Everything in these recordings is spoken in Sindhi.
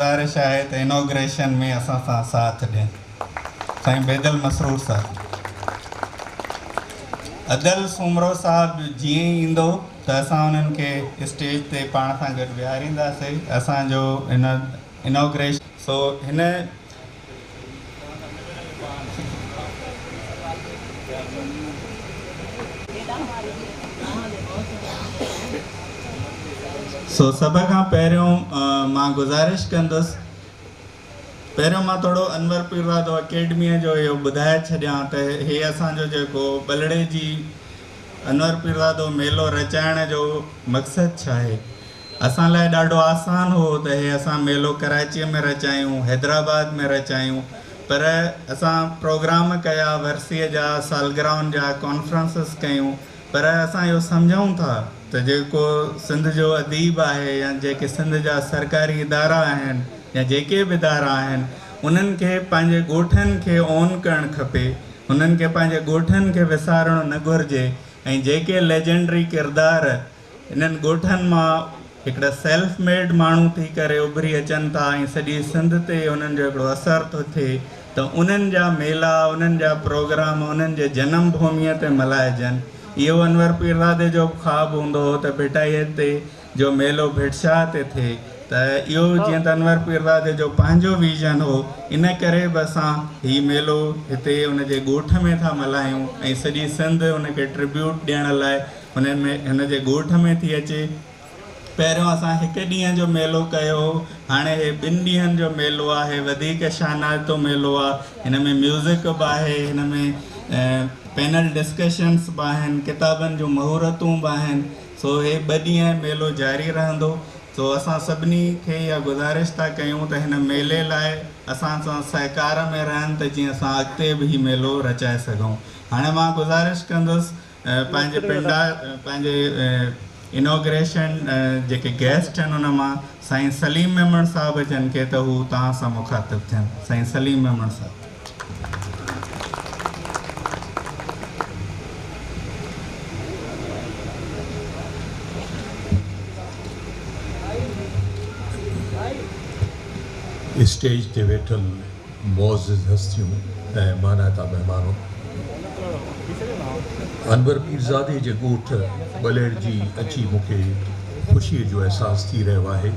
گذارش آهي ته انوگريشن ۾ اسان سان ساٿ ڏين. سائين بيدل مسرور صاحب. ادل سومرو صاحب جيئن ئي ايندو ته اسان انهن کي اسٽيج تي پاڻ سان گڏ ويهارينداسي. اسان جو هن انوگريشن. سو هن. سو سڀ کان پهريون مان گذارش ڪندس پهريون مان ٿورو انور پيرزادو اڪيڊميء جو اهو ٻڌائي ڇڏيان ته هي اسان جو جيڪو ٻلهڙيجي انور پيرزادو ميلو رچائڻ جو مقصد ڇا آهي؟ اسان لاء ڏاڍو آسان هو ته هي اسان ميلو ڪراچيء ۾ رچايون، حيدرآباد ۾ رچايون پر اسان پروگرام ڪيا، ورسيء جا، سالگرهن جا، ڪانفرنسز ڪيون پر اسان اهو سمجهون ٿا ته جيڪو سنڌ جو اديب آهي يا جيڪي سنڌ جا سرڪاري ادارا آهن يا جيڪي به ادارا آهن انهن کي پنهنجي ڳوٺن کي اون ڪرڻ کپي، انهن کي پنهنجي ڳوٺن کي وسارڻو نه گهرجي ۽ جيڪي ليجنڊري ڪردار انهن ڳوٺن مان هڪڙا سيلف ميڊ ماڻهو ٿي ڪري اڀري اچن ٿا ۽ سڄي سنڌ تي انهن جو هڪڙو اثر ٿو ٿئي ته انهن جا ميلا انهن جا پروگرام انهن جي جنم ڀوميء تي ملهائجن. اهو انور پيرزادي جو به خواب هوندو هو ته ڀٽائيء تي جو ميلو ڀٽ شاهه تي ٿئي ته اهو جيئن ته انور پيرزادي جو پنهنجو ويزن هو ان ڪري به اسان هي ميلو هتي ان جي ڳوٺ ۾ ٿا ملهايون ۽ سڄي سنڌ ان کي ٽربيوٽ ڏيڻ لاء هن ۾ هن جي ڳوٺ ۾ ٿي اچي. پهريون اسان هڪ ڏينهن جو ميلو ڪيو هو، هاڻي هي ٻن ڏينهن جو ميلو آهي، وڌيڪ شانائتو ميلو آ، هن ۾ ميوزڪ به آهي، هن ۾ پينل ڊسڪشنس به آهن، ڪتابن جون مهورتون به آهن، سو هي ٻه ڏينهن ميلو جاري رهندو، سو اسان سڀني کي اها گذارش ٿا ڪيون ته هن ميلي لاء اسان سان سهڪار ۾ رهن ته جيئن اسان اڳتي به هي ميلو رچائي سگهون. هاڻي مان گذارش ڪندس پنهنجي پنڊا پنهنجي انوگريشن جيڪي گيسٽ آهن ان مان سائين سليم ميمڻ صاحب جن کي ته هو توهان سان مخاطب ٿين سائين سليم ميمڻ صاحب. اسٽيج تي ويٺل معزز هستيون ۽ مانائتا مهمانو! انور پيرزادي جي ڳوٺ ٻلهڙجي اچي مون کي خوشيء جو احساس ٿي رهيو آهي.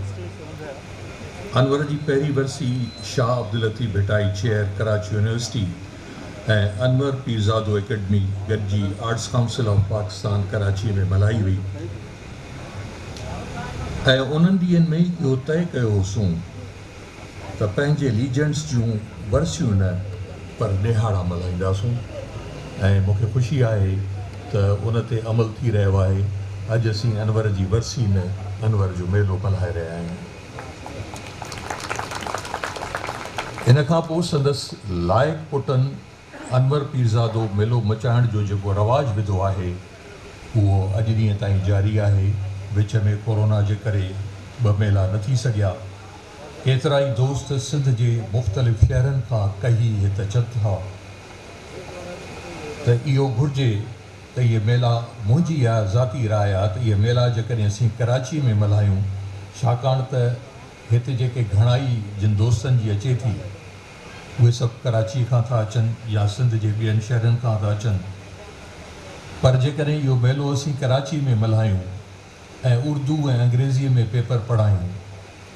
انور جي پهرين ورسي Shah Abdul Latif Bhittai chair Karachi university ۽ Anwar Pirzado academy گڏجي arts council of Pakistan ڪراچيء ۾ ملهائي وئي ۽ انهن ڏينهن ۾ ئي اهو طئي ڪيو هوسون ته پنهنجي ليجنڊس جون ورسيون نه پر ڏهاڙا ملهائينداسون ۽ مون کي خوشي آهي ته ان تي عمل ٿي رهيو آهي. اڄ اسين انور جي ورسي ۾ انور جو ميلو ملهائي رهيا آهيون. ان کان پوء سندس لائق پٽن انور پيرزادو ميلو مچائڻ جو جيڪو رواج وڌو آهي اهو اڄ ڏينهن تائين جاري آهي. وچ ۾ ڪورونا جي ڪري ٻه ميلا نه ٿي سگهيا. ڪيترائي دوست سنڌ جي مختلف شهرن کان ڪهي هت اچن ٿا ته اهو گهرجي ته اهي ميلا منهنجي اها ذاتي راء آهي ته اهي ميلا جيڪڏهن اسين ڪراچي ۾ ملهايون ڇاڪاڻ ته هت جيڪي گهڻائي جن دوستن جي اچي ٿي اهي سڀ ڪراچي کان ٿا اچن يا سنڌ جي ٻين شهرن کان ٿا اچن پر جيڪڏهن اهو ميلو اسين ڪراچي ۾ ملهايون ۽ اردو ۽ انگريزيء ۾ پيپر پڙهايون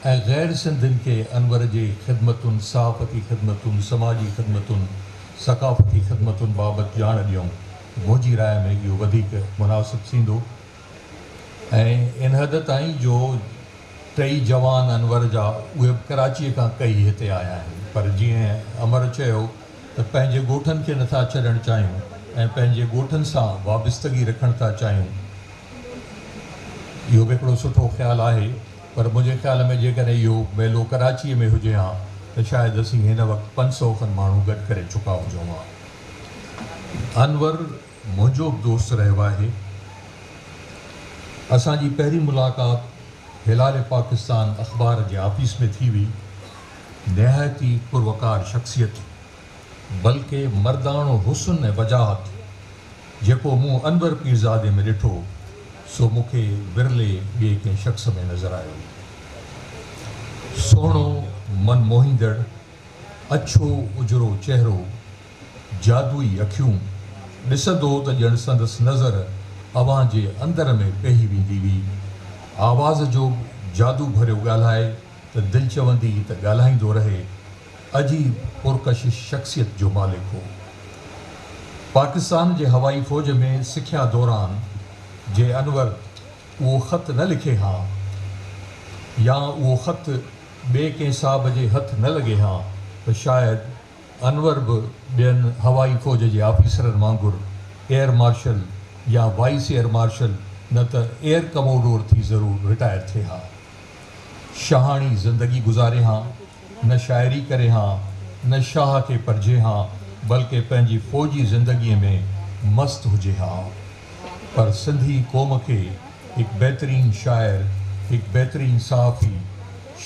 ۽ غير سنڌين کي انور جي خدمتن، صحافتي خدمتن، سماجي خدمتن، ثقافتي خدمتن بابت ڄاڻ ڏيون ته منهنجي راء ۾ اهو وڌيڪ مناسب ٿيندو ۽ ان حد تائين جو ٽئي جوان انور جا اهي به ڪراچيء کان ڪهي هتي آيا آهن پر جيئن امر چيو ته پنهنجي ڳوٺن کي نٿا ڇڏڻ چاهيون ۽ پنهنجي ڳوٺن سان وابستگي رکڻ ٿا چاهيون اهو به هڪڙو سٺو خيال آهي پر منهنجي خيال ۾ جيڪڏهن اهو ميلو ڪراچيء ۾ هجي ها ته شايد اسين هن وقت 500 کن ماڻهو گڏ ڪري چڪا هجون ها. انور منهنجو به دوست رهيو آهي. اسان جي پهرين ملاقات هلال پاڪستان اخبار جي آفيس ۾ ٿي هئي. نهايت ئي پروقار شخصيت، بلڪه مرداڻو حسن ۽ وجاهت جيڪو مون انور پيرزادي ۾ ڏٺو، سو مون کي ورلي ٻئي ڪنهن شخص ۾ نظر آيو. سهڻو، من موهيندڙ، اڇو اجرو چهرو، جادوئي اکيون، ڏسندو ته ڄڻ سندس نظر اوهان جي اندر ۾ پيهي ويندي هئي. آواز جو به جادو ڀريو ڳالهائي ته دل چوندي ته ڳالهائيندو رهي. عجيب پرڪشش شخصيت جو مالڪ هو. پاڪستان جي هوائي فوج ۾ سکيا دوران جي انور اهو خط نه لکي هان يا اهو خط ٻئي ڪنهن صاحب جي هٿ نه لڳي هان ته شايد انور به ٻين هوائي فوج جي آفيسرن وانگر ايئر مارشل يا وائيس ايئر مارشل نه ته ايئر ڪموڊور ٿي ضرور رٽائر ٿئي ها. شاهاڻي زندگي گذاري هان، نه شاعري ڪري هان، نه شاهه کي پرجهي هان، بلڪه پنهنجي فوجي زندگيء ۾ مست هجي هان. پر سنڌي قوم کي هڪ بهترين شاعر، هڪ بهترين صحافي،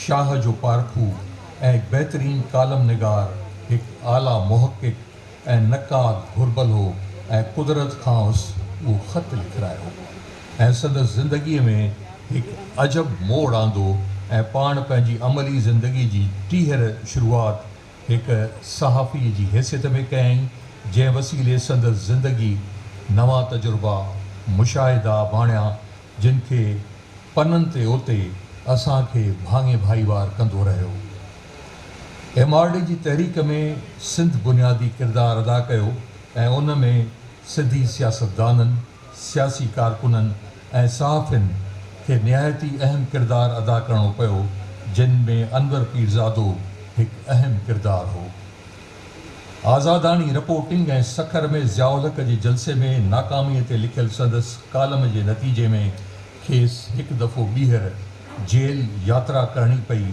شاهه جو پارکو ۽ هڪ بهترين ڪالم نگار، هڪ اعليٰ محقق ۽ نقاد گهربل هو ۽ قدرت کانئس اهو خط لکرايو ۽ سندس زندگيء ۾ هڪ عجب موڙ آندو ۽ پاڻ پنهنجي عملي زندگيء جي ٽيهر شروعات هڪ صحافيء جي حيثيت ۾ ڪيائين، جنهن وسيلي سندس زندگي نوان تجربا، مشاهدا ماڻيا، جن کي پنن تي اوتي اسان کي ڀاڱي ڀائيوار ڪندو رهيو. ايم آر ڊي جي تحريڪ ۾ سنڌ بنيادي ڪردار ادا ڪيو ۽ ان ۾ سنڌي سياستدانن، سياسي ڪارڪنن ۽ صحافين کي نهايت ئي اهم ڪردار ادا ڪرڻو پيو، جن ۾ انور پيرزادو هڪ اهم ڪردار هو. آزاداڻي رپورٽنگ ۽ سکر ۾ ضياء الحق جي جلسي ۾ ناڪاميء تي لکيل سندس ڪالم جي نتيجي ۾ کيس هڪ دفعو ٻيهر جيل ياترا ڪرڻي پئي.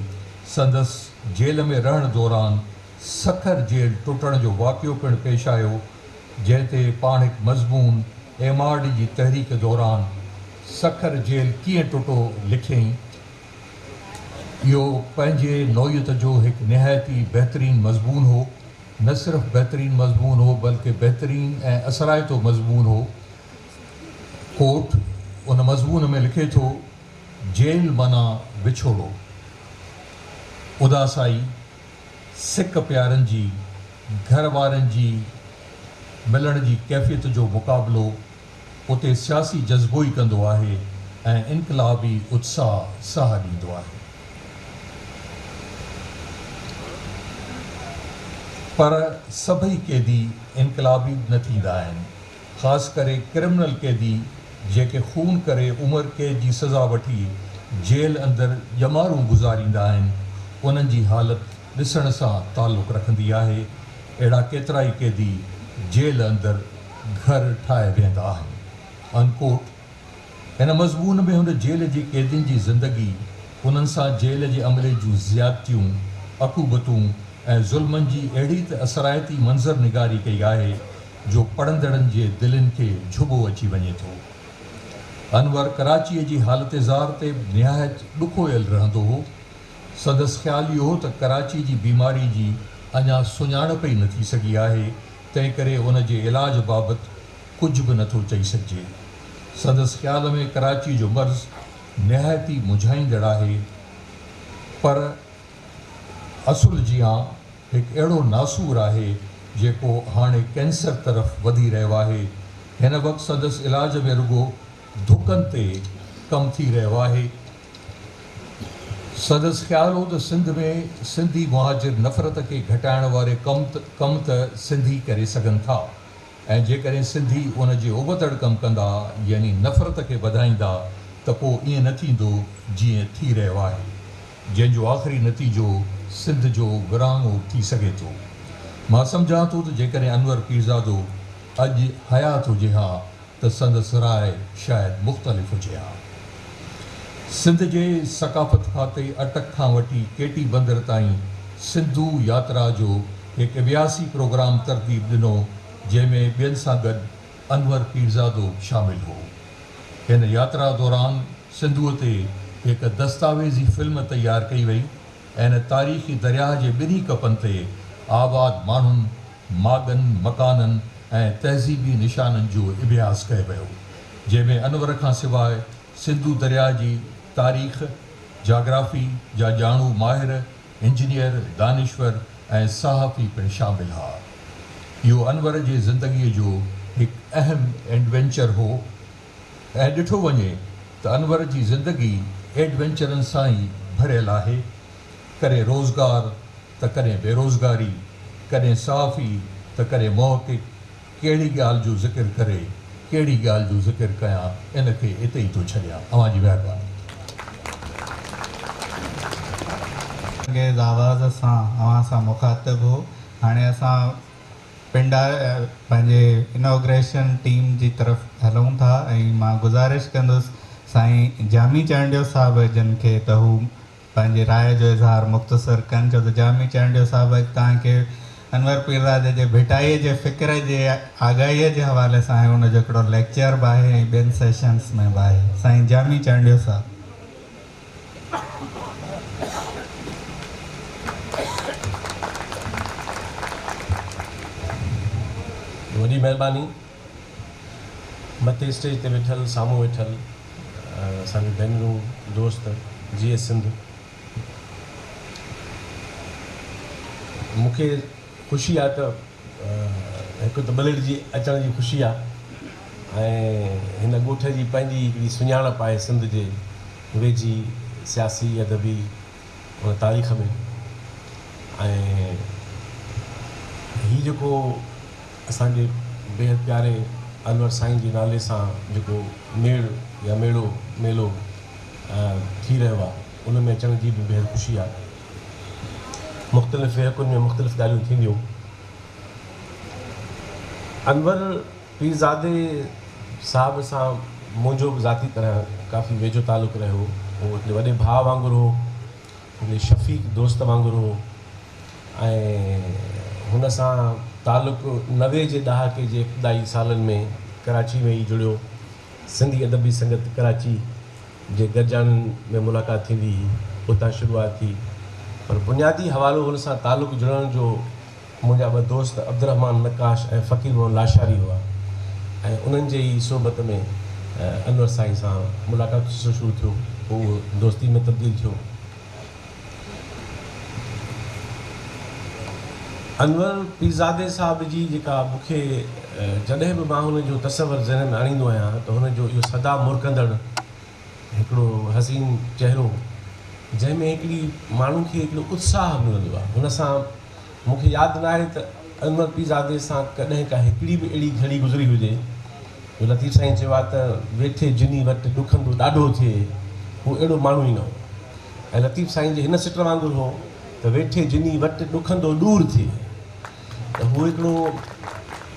سندس جيل ۾ رهڻ دوران سکر جيل ٽٽڻ جو واقعو پڻ پيش آيو، جنهن تي پاڻ هڪ مضمون ايم آر ڊي جي تحريڪ دوران سکر جيل ڪيئن ٽٽو لکيائين. اهو پنهنجي نوعيت جو هڪ نهايت ئي بهترين مضمون هو. نه صرف بهترين مضمون هو بلڪه بهترين ۽ اثرائتو مضمون هو. ڪوٽ ان مضمون ۾ لکي ٿو، جيل معنيٰ وڇوڙو، اداسائي، سڪ پيارن جي، گهر وارن جي ملڻ جي ڪيفيت جو مقابلو اتي سياسي جذبو ئي ڪندو آهي ۽ انقلابي اتساهه ساهه ڏيندو آهي. پر سڀئي قيدي انقلابي به نه ٿيندا آهن. خاص ڪري ڪرمنل قيدي جيڪي خون ڪري عمر قيد جي سزا وٺي جيل اندر ڄمارون گذاريندا آهن، انهن جي حالت ڏسڻ سان تعلق رکندي آهي. اهڙا ڪيترائي قيدي جيل اندر گهر ٺاهي ويهندا آهن. انڪوٽ. هن مضمون ۾ هن جيل جي قيدين جي زندگي، انهن سان جيل جي عملي جون زيادتيون، عقوبتون ۽ ظلمن جي اهڙي ته اثرائتي منظر نگاري ڪئي آهي جو پڙهندڙن جي دلين کي جهٻو اچي وڃي ٿو. انور ڪراچيء جي حالت زار تي به نهايت ڏکويل رهندو هو. سندس خيال اهو هو ته ڪراچي جي بيماري جي اڃا سڃاڻپ ئي نه ٿي سگهي آهي، تنهنڪري ان جي علاج بابت ڪجهه به نه ٿو چئي سگهجي. سندس خيال ۾ ڪراچيء جو مرض نهايت ئي منجهائيندڙ آهي، پر اصل جيان هڪ اهڙو ناسور آهي، جيڪو هاڻي ڪينسر طرف وڌي رهيو آهي. هن وقت سندس علاج ۾ رڳو ڌڪن تي ڪم ٿي رهيو آهي. سندس خيال هو ته سنڌ ۾ سنڌي مهاجر نفرت کي گهٽائڻ واري ڪم ته سنڌي ڪري سگهن ٿا ۽ جيڪڏهن سنڌي ان جي ابتڙ ڪم ڪندا يعني نفرت کي وڌائيندا ته پوء ائين نه ٿيندو جيئن ٿي رهيو آهي جنهن جو آخري نتيجو سنڌ جو ورهاڱو ٿي سگهي ٿو. مان سمجهان ٿو ته جيڪڏهن انور پيرزادو اڄ حيات هجي ها ته سندس راء شايد مختلف هجي ها. سنڌ جي ثقافت کاتي اٽڪ کان وٺي ڪيٽي بندر تائين سنڌو ياترا جو هڪ اڀياسي پروگرام ترتيب ڏنو جنهن ۾ ٻين سان گڏ انور پيرزادو به شامل هو. هن ياترا دوران سنڌوء تي هڪ دستاويزي فلم تيار ڪئي وئي ۽ ان تاريخي درياهه جي ٻنهي ڪپن تي آباد ماڻهن، ماڳن، مڪانن ۽ تهذيبي نشانن جو اڀياس ڪيو ويو، جنهن ۾ انور کان سواء سنڌو درياهه جي تاريخ، جاگرافي جا ڄاڻو ماهر انجنيئر، دانشور ۽ صحافي پڻ شامل ها. اهو انور جي زندگيء جو هڪ اهم ايڊوينچر هو ۽ ڏٺو وڃي ته انور جي زندگي ايڊوينچرن سان ئي ڀريل آهي. ڪڏهن روزگار ته ڪڏهن بيروزگاري، ڪڏهن صحافي ته ڪڏهن محقق، ڪهڙي ڳالهه جو ذڪر ڪري ڪهڙي ڳالهه جو ذڪر ڪيان ان کي اتي ئي ٿو ڇڏيان. اوهان جي مهرباني. انگيز آواز سان اوهان سان مخاطب هو. هاڻي اسان پنڊا پنهنجي انوگريشن ٽيم جي طرف هلون ٿا ۽ مان گذارش ڪندس سائين جامي چانڊيو صاحب جن کي ته هو پنهنجي راء جو اظهار مختصر ڪن ڇو ته جامي چانڊيو صاحب اڄ توهان کي انور پيرزادي جي ڀٽائيء جي فڪر جي آگاهيء جي حوالي سان آهي ان جو هڪڙو ليڪچر به آهي ۽ ٻين سيشنس ۾ به آهي سائين جامي چانڊيو صاحب. وڏي مهرباني. مٿي اسٽيج تي ويٺل سامهون ويٺل اسان جون ڀينرون دوست جيئي سنڌ مون کي خوشي آهي ته هڪ ته ٻلهڙيجي اچڻ جي خوشي آهي ۽ هن ڳوٺ جي پنهنجي هڪڙي سڃاڻپ آهي سنڌ جي ويجهي سياسي ادبي ان تاريخ ۾ ۽ هي جيڪو اسان جي بيحد پياري انور سائين جي نالي سان جيڪو ميڙ يا ميڙو، ميلو، ٿي رهيو آهي ان ۾ اچڻ جي به بيحد خوشي آهي. مختلف ويهڪن ۾ مختلف ڳالهيون ٿينديون. انور پيرزادي صاحب سان منهنجو به ذاتي طرح ڪافي ويجهو تعلق رهيو. هو هڪڙي وڏي ڀاء وانگر هو. هڪڙي شفيق دوست وانگر هو ۽ هن سان تعلق 90 جي ڏهاڪي جي ابتدائي سالن ۾ ڪراچي ۾ ئي جڙيو. سنڌي ادبي سنگت ڪراچي جي گڏجاڻين ۾ ملاقات ٿيندي هئي، اتان شروعات ٿي. پر بنيادي حوالو هن سان تعلق جڙڻ جو منهنجا ٻه دوست عبدالرحمان نقاش ۽ فقير محمد لاشاري هئا ۽ انهن جي ئي صحبت ۾ انور سائين سان ملاقات جو سلسلو شروع ٿيو، پوء اهو دوستي ۾ تبديل ٿيو. انور پيرزادي صاحب جي جيڪا مون کي جڏهن به مان هن جو تصور ذهن ۾ آڻيندو آهيان ته هن جو اهو سدا مرڪندڙ هڪڙو حسين چهرو جنهن ۾ هڪڙي ماڻهو کي هڪڙو اتساهه ملندو آهي هن سان مون کي ياد ناهي ته انور پيرزادي سان ڪڏهن ڪا هڪڙي به اهڙي گهڙي گذري هجي جو لطيف سائين چيو آهي ته ويٺي جني وٽ ڏکندو ڏاڍو ٿئي، هو اهڙو ماڻهو ئي نه هو ۽ لطيف سائين جي هن سٽ وانگر هو ته ويٺي جني وٽ ڏکندو ڏور ٿئي ته هو هڪڙو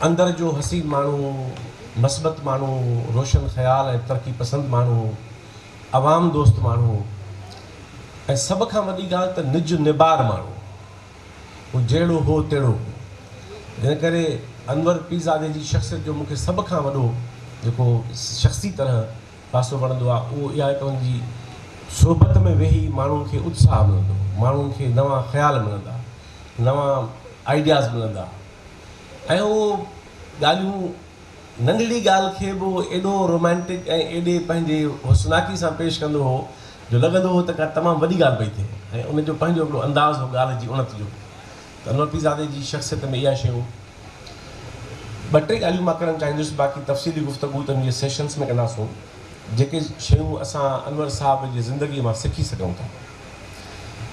اندر جو حسين ماڻهو، مثبت ماڻهو، روشن خيال ۽ ترقي پسند ماڻهو، عوام دوست ماڻهو ۽ سڀ کان وڏي ڳالهه ته نج نبار ماڻهو. هو جهڙو هو تهڙو هو. ان ڪري انور پيرزادي جي شخصيت جو مون کي سڀ کان وڏو جيڪو شخصي طرح پاسو وڻندو آهي اهو اها آهي ته هن جي صحبت ۾ ويهي ماڻهن کي اتساهه ملندو، ماڻهن کي نوان خيال ملندا، نوان آئيڊياز ملندا ۽ اهو ڳالهيون ننڍڙي ڳالهه کي به هو ايڏو رومانٽڪ ۽ ايڏي پنهنجي حسناڪي سان پيش ڪندو هو جو لڳندو هو ته ڪا تمام وڏي ڳالهه پئي ٿئي ۽ ان جو پنهنجو هڪڙو انداز هو ڳالهه جي اڻت جو ته انور پيرزادي جي شخصيت ۾ اها شيون ٻه ٽي ڳالهيون مان ڪرڻ چاهيندس باقي تفصيلي گفتگو ته ان جي سيشنس ۾ ڪنداسون جيڪي شيون اسان انور صاحب جي زندگي مان سکي سگهون ٿا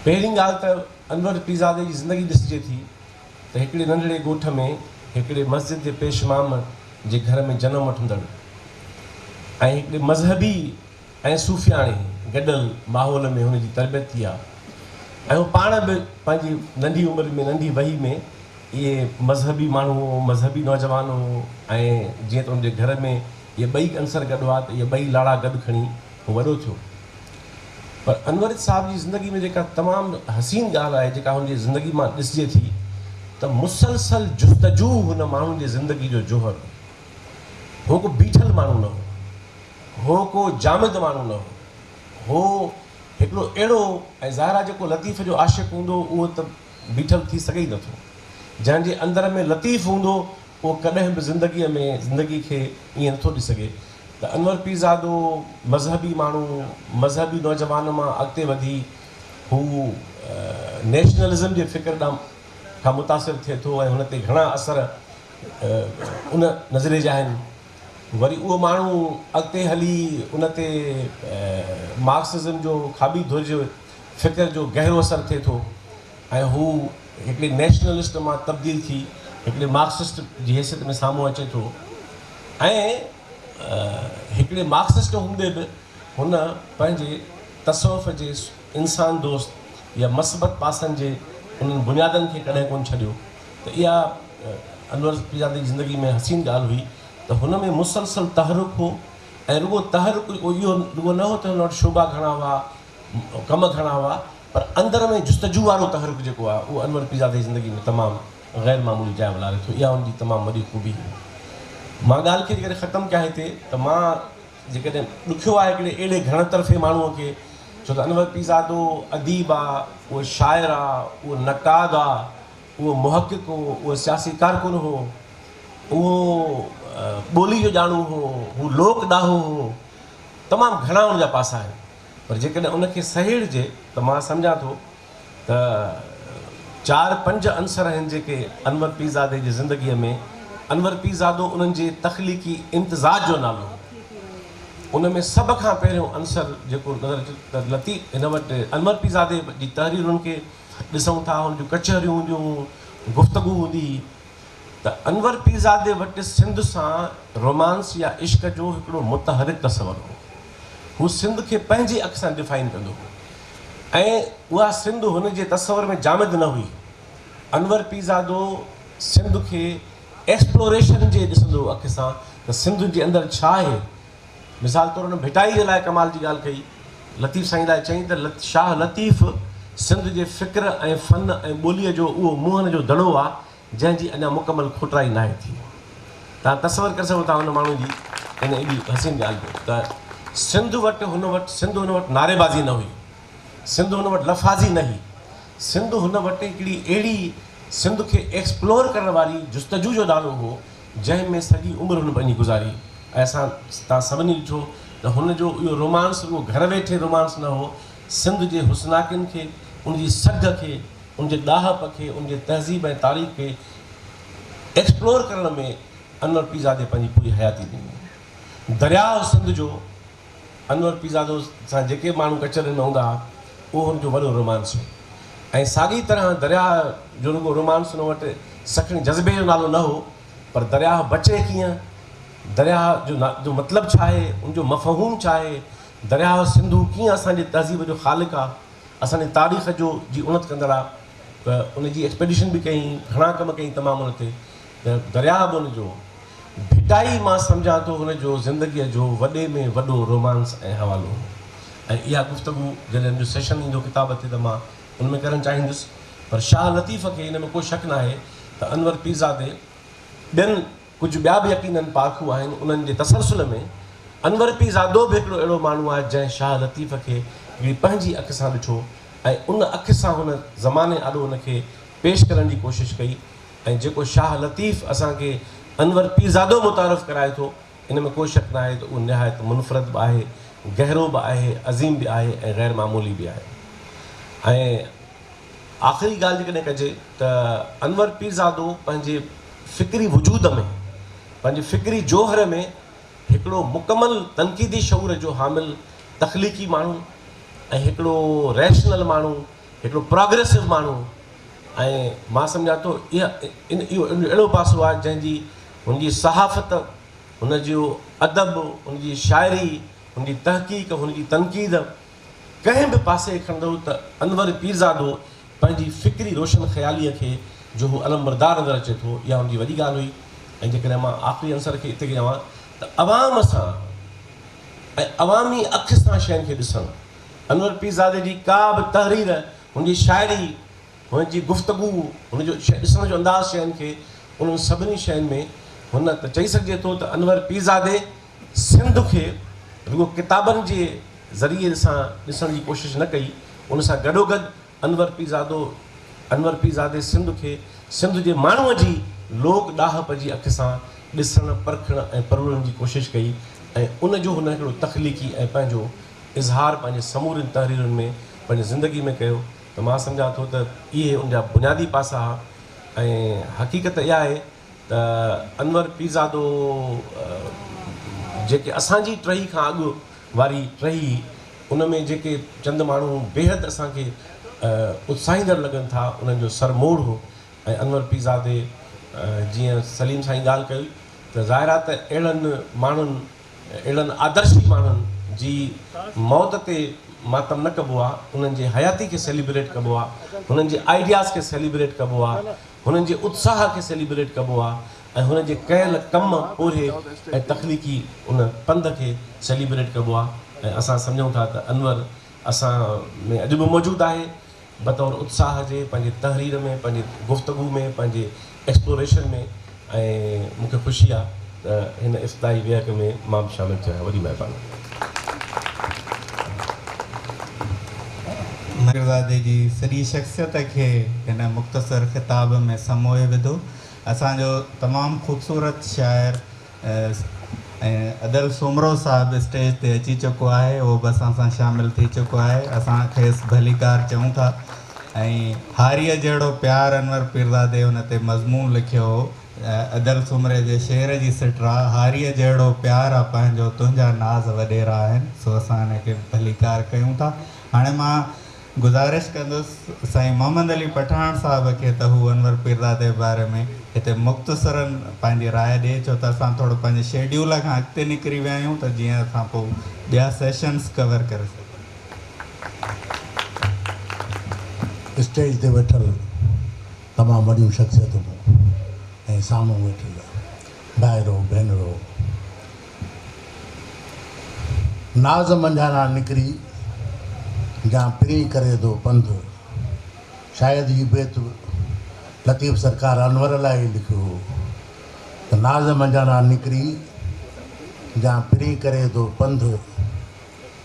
پهرين ڳالهه ته انور پيرزادي جي زندگي ڏسجي ٿي ته هڪڙي ننڍڙي ڳوٺ ۾ هڪڙي مسجد جي پيش امام جي گهر ۾ جنم وٺندڙ ۽ هڪڙي مذهبي ۽ صوفياڻي گڏيل ماحول ۾ هن جي تربيت ٿي آ ۽ هو پاڻ به پنهنجي ننڍي عمر ۾ ننڍي وهي ۾ اهي مذهبي ماڻهو هو مذهبي نوجوان هو ۽ جيئن ته هن جي گهر ۾ اهي ٻئي عنصر گڏ هئا ته اهي ٻئي لاڙا گڏ کڻي هو وڏو ٿيو. پر انور صاحب جي زندگي ۾ جيڪا تمام حسين ڳالهه آهي جيڪا هن جي زندگي مان ڏسجي ٿي ته مسلسل جستجو هن ماڻهو جي زندگي جو جوهر هو. هو ڪو بيٺل ماڻهو نه هو. هو ڪو جامد ماڻهو نه هو. هو هڪڙو اهڙو ۽ ظاهر آهي جيڪو لطيف جو عاشق هوندو اهو ته بيٺل ٿي سگهي ئي نٿو. جنهن جي اندر ۾ لطيف هوندو اهو ڪڏهن به زندگيء ۾ زندگي کي ائين نٿو ڏسي سگهي ته انور پيرزادو مذهبي ماڻهو، مذهبي نوجوان مان اڳتي وڌي هو نيشنلزم جي فڪر ڏانهن کان متاثر ٿئي ٿو ۽ هن تي گهڻا اثر ان نظريي جا آهن. وري اهو ماڻهو اڳتي هلي ان تي مارڪسزم جو کاٻي ڌر جي فڪر جو گهرو اثر ٿئي ٿو ۽ هو هڪڙي نيشنلسٽ مان تبديل ٿي هڪڙي مارڪسسٽ جي حيثيت ۾ سامهون اچي ٿو ۽ هڪڙي مارڪسسٽ هوندي به هن پنهنجي تصوف جي انسان دوست يا مثبت پاسن جي انهن بنيادن کي ڪڏهن ڪونه ڇڏيو ته اها انور پيرزادي جي زندگي ۾ حسين ڳالهه هئي ته هن ۾ مسلسل تحرڪ هو ۽ رڳو تحرڪ اهو رڳو نه هو ته هن وٽ شعبا گهڻا هئا، ڪم گهڻا هئا پر اندر ۾ جستجو وارو تحرڪ جيڪو آهي اهو انور پيرزادي جي زندگي ۾ تمام غير معمولي جاء والاري ٿو. اها هن جي تمام وڏي خوبي هئي. مان ڳالهه کي جيڪڏهن ختم ڪيان هتي ته مان جيڪڏهن ڏکيو آهي هڪڙي اهڙي گهڻ طرفي ماڻهوء کي ڇو ته انور پيرزادو اديب آ، اهو شاعر آ، اهو نقاد آ، اهو محقق هو، اهو سياسي ڪارڪن هو، اهو ٻولي جو ڄاڻو هو، هو لوڪ ڏاهو هو، تمام گهڻا ان جا پاسا آهن پر جيڪڏهن ان کي سهيڙجي ته مان سمجهان ٿو ته چار پنج عنصر آهن جيڪي انور پيرزادي جي زندگيء ۾ انور پيرزادو انهن جي تخليقي امتزاج جو نالو هو. ان ۾ سڀ کان پهريون عنصر جيڪو نظر اچي ٿو ته لطيف هن وٽ انور پيرزادي جي تحريرن کي ڏسون ٿا، هن جون ڪچهريون هونديون هيون، گفتگو هوندي هئي ته انور پيرزادي وٽ سنڌ سان رومانس يا عشق جو هڪڙو متحرڪ تصور هو. هو سنڌ کي پنهنجي اک سان ڊفائن ڪندو هو ۽ اها سنڌ هن جي تصور ۾ جامد نه هئي. انور پيرزادو سنڌ کي ايڪسپلوريشن جي ڏسندو هو اک سان ته سنڌ جي اندر ڇا آهي؟ مثال طور هن ڀٽائي جي لاء ڪمال جي ڳالهه ڪئي. لطيف سائين لاء چيائين ته شاهه لطيف سنڌ جي فڪر ۽ فن ۽ ٻوليء جو اهو موهن جو دڙو آ جنهن جي اڃا مڪمل کوٽرائي ناهي ٿي. توهان تصور ڪري سگهو ٿا ان ماڻهو جي ان ايڏي حسين ڳالهه جو ته سنڌ وٽ هن وٽ سنڌ هن وٽ نعريبازي نه هئي. سنڌ هن وٽ لفاظي نه هئي. سنڌ هن وٽ هڪڙي اهڙي سنڌ کي ايڪسپلور ڪرڻ واري جستجو جو نالو هو جنهن ۾ سڄي عمر هن پنهنجي گذاري ۽ اسان توهان سڀني ڏٺو ته هن جو اهو رومانس رڳو گهر ويٺي رومانس نه هو، سنڌ جي حسناڪين کي، ان جي سگهه کي، ان جي ڏاهپ کي، ان جي تهذيب ۽ تاريخ کي ايڪسپلور ڪرڻ ۾ انور پيرزادي پنهنجي پوري حياتي ڏني. درياء سنڌ جو انور پيرزادو سان جيڪي به ماڻهو ڪچهرين ۾ هوندا ها، اهو هن جو وڏو رومانس هو ۽ ساڳي طرح درياء جو رڳو رومانس هن وٽ سکڻي جذبي جو نالو نه هو پر درياء بچي ڪيئن، درياء جو جو مطلب ڇا آهي، ان جو مفهوم ڇا آهي، درياء سنڌو ڪيئن اسان جي تهذيب جو خالق آ، اسان جي تاريخ جو جي اڻت ڪندڙ آ ته ان جي ايڪسپيڊيشن به ڪيائين، گهڻا ڪم ڪيائين تمام ان تي ته درياء به ان جو ڀٽائي مان سمجهان ٿو هن جو زندگيء جو وڏي ۾ وڏو رومانس ۽ حوالو هو ۽ اها گفتگو جڏهن ان جو سيشن ايندو ڪتاب تي ته مان ان ۾ ڪرڻ چاهيندس پر شاهه لطيف کي ان ۾ ڪو شڪ ناهي ته انور پيرزادي ٻين ڪجهه ٻيا به يقينن پارکو آهن انهن جي تسلسل ۾ انور پيرزادو به هڪڙو اهڙو ماڻهو آهي جنهن شاهه لطيف کي هڪڙي پنهنجي اک سان ڏٺو ۽ ان اک سان هن زماني آڏو ان کي پيش ڪرڻ جي ڪوشش ڪئي ۽ جيڪو شاهه لطيف اسان کي انور پيرزادو متعارف ڪرائي ٿو، ان ۾ ڪو شڪ ناهي ته اهو نهايت منفرد به آهي، گهرو به آهي، عظيم به آهي ۽ غير معمولي به آهي. ۽ آخري ڳالهه جيڪڏهن ڪجي ته انور پيرزادو پنهنجي فڪري وجود ۾، پنهنجي فڪري جوهر ۾ هڪڙو مڪمل تنقيدي شعور جو حامل تخليقي ماڻهو ۽ هڪڙو ريشنل ماڻهو، هڪڙو پراگريسو ماڻهو ۽ مان سمجهان ٿو اها ان اهو ان جو اهڙو پاسو آهي جنهن جي هن جي صحافت، هن جو ادب، هن جي شاعري، هن جي تحقيق، هن جي تنقيد ڪنهن به پاسي کڻندو ته انور پيرزادو پنهنجي فڪري روشن خياليء کي جو هو علمبردار نظر اچي ٿو اها هن جي وڏي ڳالهه هئي ۽ جيڪڏهن مان آخري عنصر کي اتي چوان ته عوام سان ۽ عوامي اک سان شين کي ڏسڻ انور پيرزادي جي ڪا به تحرير، هن جي شاعري، هن جي گفتگو، هن جو ڏسڻ جو انداز شين کي، انهن سڀني شين ۾ هن ته چئي سگهجي ٿو ته انور پيرزادي سنڌ کي رڳو ڪتابن جي ذريعي سان ڏسڻ جي ڪوشش نه ڪئي، ان سان گڏوگڏ انور پيرزادو انور پيرزادي سنڌ کي سنڌ جي ماڻهوء جي لوڪ ڏاهپ جي اک سان ڏسڻ، پرکڻ ۽ پروڙڻ جي ڪوشش ڪئي ۽ ان جو هن هڪڙو تخليقي ۽ پنهنجو اظهار پنهنجي سمورين تحريرن ۾ پنهنجي زندگي ۾ ڪيو ته مان سمجهان ٿو ته اهي ان جا بنيادي پاسا ها ۽ حقيقت اها آهي ته انور پيرزادو جيڪي اسان جي ٽهي کان اڳ واري ٽهي ان ۾ جيڪي چند ماڻهو بيحد اسان کي اتساهيندڙ لڳن ٿا انهن جو سرموڙ هو ۽ انور پيرزادي جيئن سليم سائين ڳالهه ڪئي ته ظاهر آهي ته اهڙن ماڻهن اهڙن آدرشي ماڻهن جي موت تي ماتم نه ڪبو آهي انهن جي حياتي کي سيليبريٽ ڪبو آهي هنن جي آئيڊياز کي سيليبريٽ ڪبو آهي هنن جي اتساهه کي سيليبريٽ ڪبو آهي ۽ هن جي ڪيل ڪم، پورهيي ۽ تخليقي ان پنڌ کي سيليبريٽ ڪبو آهي ۽ اسان سمجهون ٿا ته انور اسان ۾ اڄ به موجود آهي بطور اتساهه جي پنهنجي تحرير ۾ پنهنجي گفتگو ۾ پنهنجي ايڪسپلوريشن ۾ ۽ مون کي خوشي آهي ته هن افتتاحي ويهڪ ۾ مان به شامل ٿيو آهيان. وڏي مهرباني. پيرزادي جي سڄي شخصيت کي هن مختصر خطاب ۾ سموئي وڌو. اسان جو تمام خوبصورت شاعر ۽ ادل سومرو صاحب اسٽيج تي اچي چڪو آهي اهو به اسان سان شامل ٿي چڪو آهي اسان کيس ڀليڪار چئون ٿا ۽ هاريء جهڙو پيار انور پيرزادي ان تي مضمون لکيو هو ادل سومري جي شعر جي سٽ آ هاريء جهڙو پيار آ پنهنجو تنهنجا ناز وڏيرا آهن سو اسان ان کي ڀليڪار ڪيون ٿا هاڻي مان گذارش ڪندس سائين محمد علي پٺاڻ صاحب کي ته هو انور پيرزادي جي باري ۾ هتي مختصراً پنهنجي راء ڏئي ڇو ته اسان ٿورو پنهنجي شيڊيول کان اڳتي نڪري ويا آهيون ته جيئن اسان پوء ٻيا سيشنز ڪور ڪري سگهون. اسٽيج تي ويٺل تمام وڏيون شخصيتون ۽ سامهون ويٺل ڀائرو ڀينرو ناز منجهاران نڪري، جان پرين ڪري ٿو پنڌ. شايد هي بيت لطيف سرڪار انور لاء ئي لکيو هو ته ناز منجهاران نڪري، جان پرين ڪري ٿو پنڌ،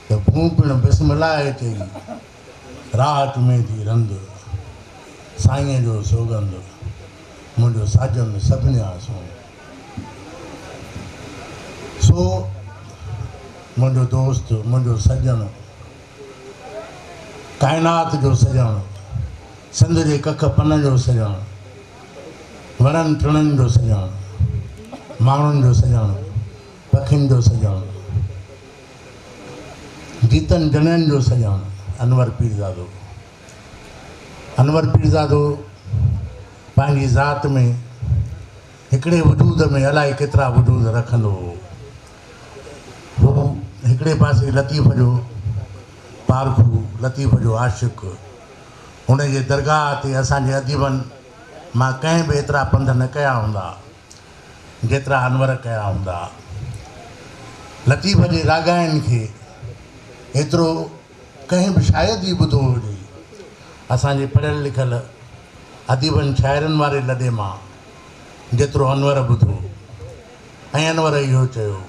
ته ڀون پڻ بسم الله چئي، راهه چمي ٿي رند. سائينء جو سوڳنڌ، منهنجو ساجن سڀني آ سهڻو. سو منهنجو دوست، منهنجو سڄڻ، ڪائنات جو سڄڻ، سنڌ جي ڪک پن جو سڄڻ، وڻن ٽڻن جو سڄڻ، ماڻهن جو سڄڻ، پکين جو سڄڻ، جيتن جڻين جو سڄڻ انور پيرزادو. انور پيرزادو پنهنجي ذات ۾ هڪڙي وجود ۾ الائي ڪيترا وجود رکندو هو. هو هڪڙي پاسي لطيف جو پارکو، لطيف جو عاشق، هن جي درگاهه تي اسان جي اديبن مان ڪنهن به ايترا پنڌ نه ڪيا هوندا، جيترا انور ڪيا هوندا. لطيف جي راڳائن کي ايترو ڪنهن به شايد ئي ٻڌو هجي. اسان جي پڙهيل لکيل اديبن شاعرن واري لڏي مان جيترو انور ٻڌو ۽ انور اهو چيو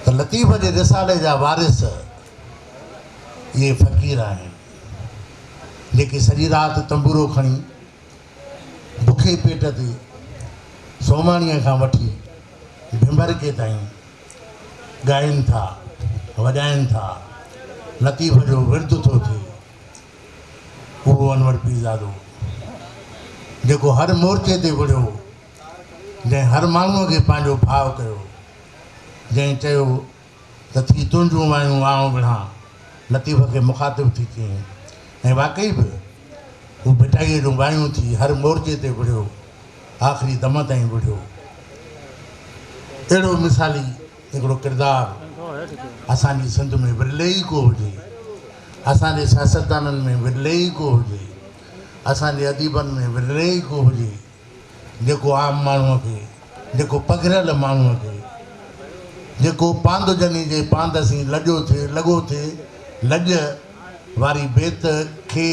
ته لطيف جي رسالي جا وارث اهي فقير آهن جيڪي سڄي رات تنبورو کڻي بکي پيٽ تي سوماڻيء کان وٺي ڀنڀرڪي تائين ڳائين ٿا، وڄائين ٿا، لطيف جو ورد ٿو ٿئي. اهو انور پيرزادو جيڪو هر مورچي تي وڙهيو، جنهن هر ماڻهوء کي پنهنجو ڀاء ڪيو، جنهن چيو ته ٿي تنهنجون وايون آئون وڙهان، لطيف کي مخاطب ٿي چيائين ۽ واقعي به هو ڀٽائيء جون وايون ٿي هر مورچي تي وڙهيو، آخري دم تائين وڙهيو. اهڙو مثالي هڪڙو ڪردار اسان جي سنڌ ۾ ورلي ئي ڪو هجي، اسان جي سياستدانن ۾ ورلي ئي ڪو هجي، اسان جي اديبن ۾ ورلي ئي ڪو هجي، جيڪو عام ماڻهوء کي، جيڪو پگهريل ماڻهوء کي، جيڪو پاند جني جي پاند سين لڄو ٿئي، لڳو ٿئي، لڄ واري بيت کي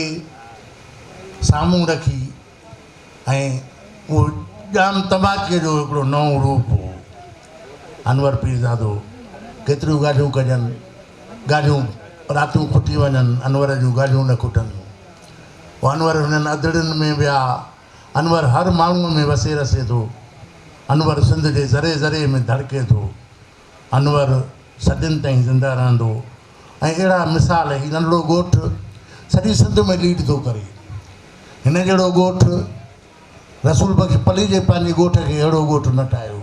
سامهون رکي ۽ اهو ڄام تماچيء جو هڪڙو نئون روپ هو. انور پيرزادو، ڪيتريون ڳالهيون ڪجن، ڳالهيون راتيون کٽي وڃن، انور جون ڳالهيون نه کٽنديون. انور هنن اڌڙين ۾ به آ، انور هر ماڻهوء ۾ وسي رسي ٿو، انور سنڌ جي ذري ذري ۾ ڌڙڪي ٿو، انور صدين تائين زنده رهندو ۽ اهڙا مثال هي ننڍڙو ڳوٺ سڄي سنڌ ۾ ليڊ ٿو ڪري. هن جهڙو ڳوٺ رسول بخش پليجي پنهنجي ڳوٺ کي اهڙو ڳوٺ نه ٺاهيو.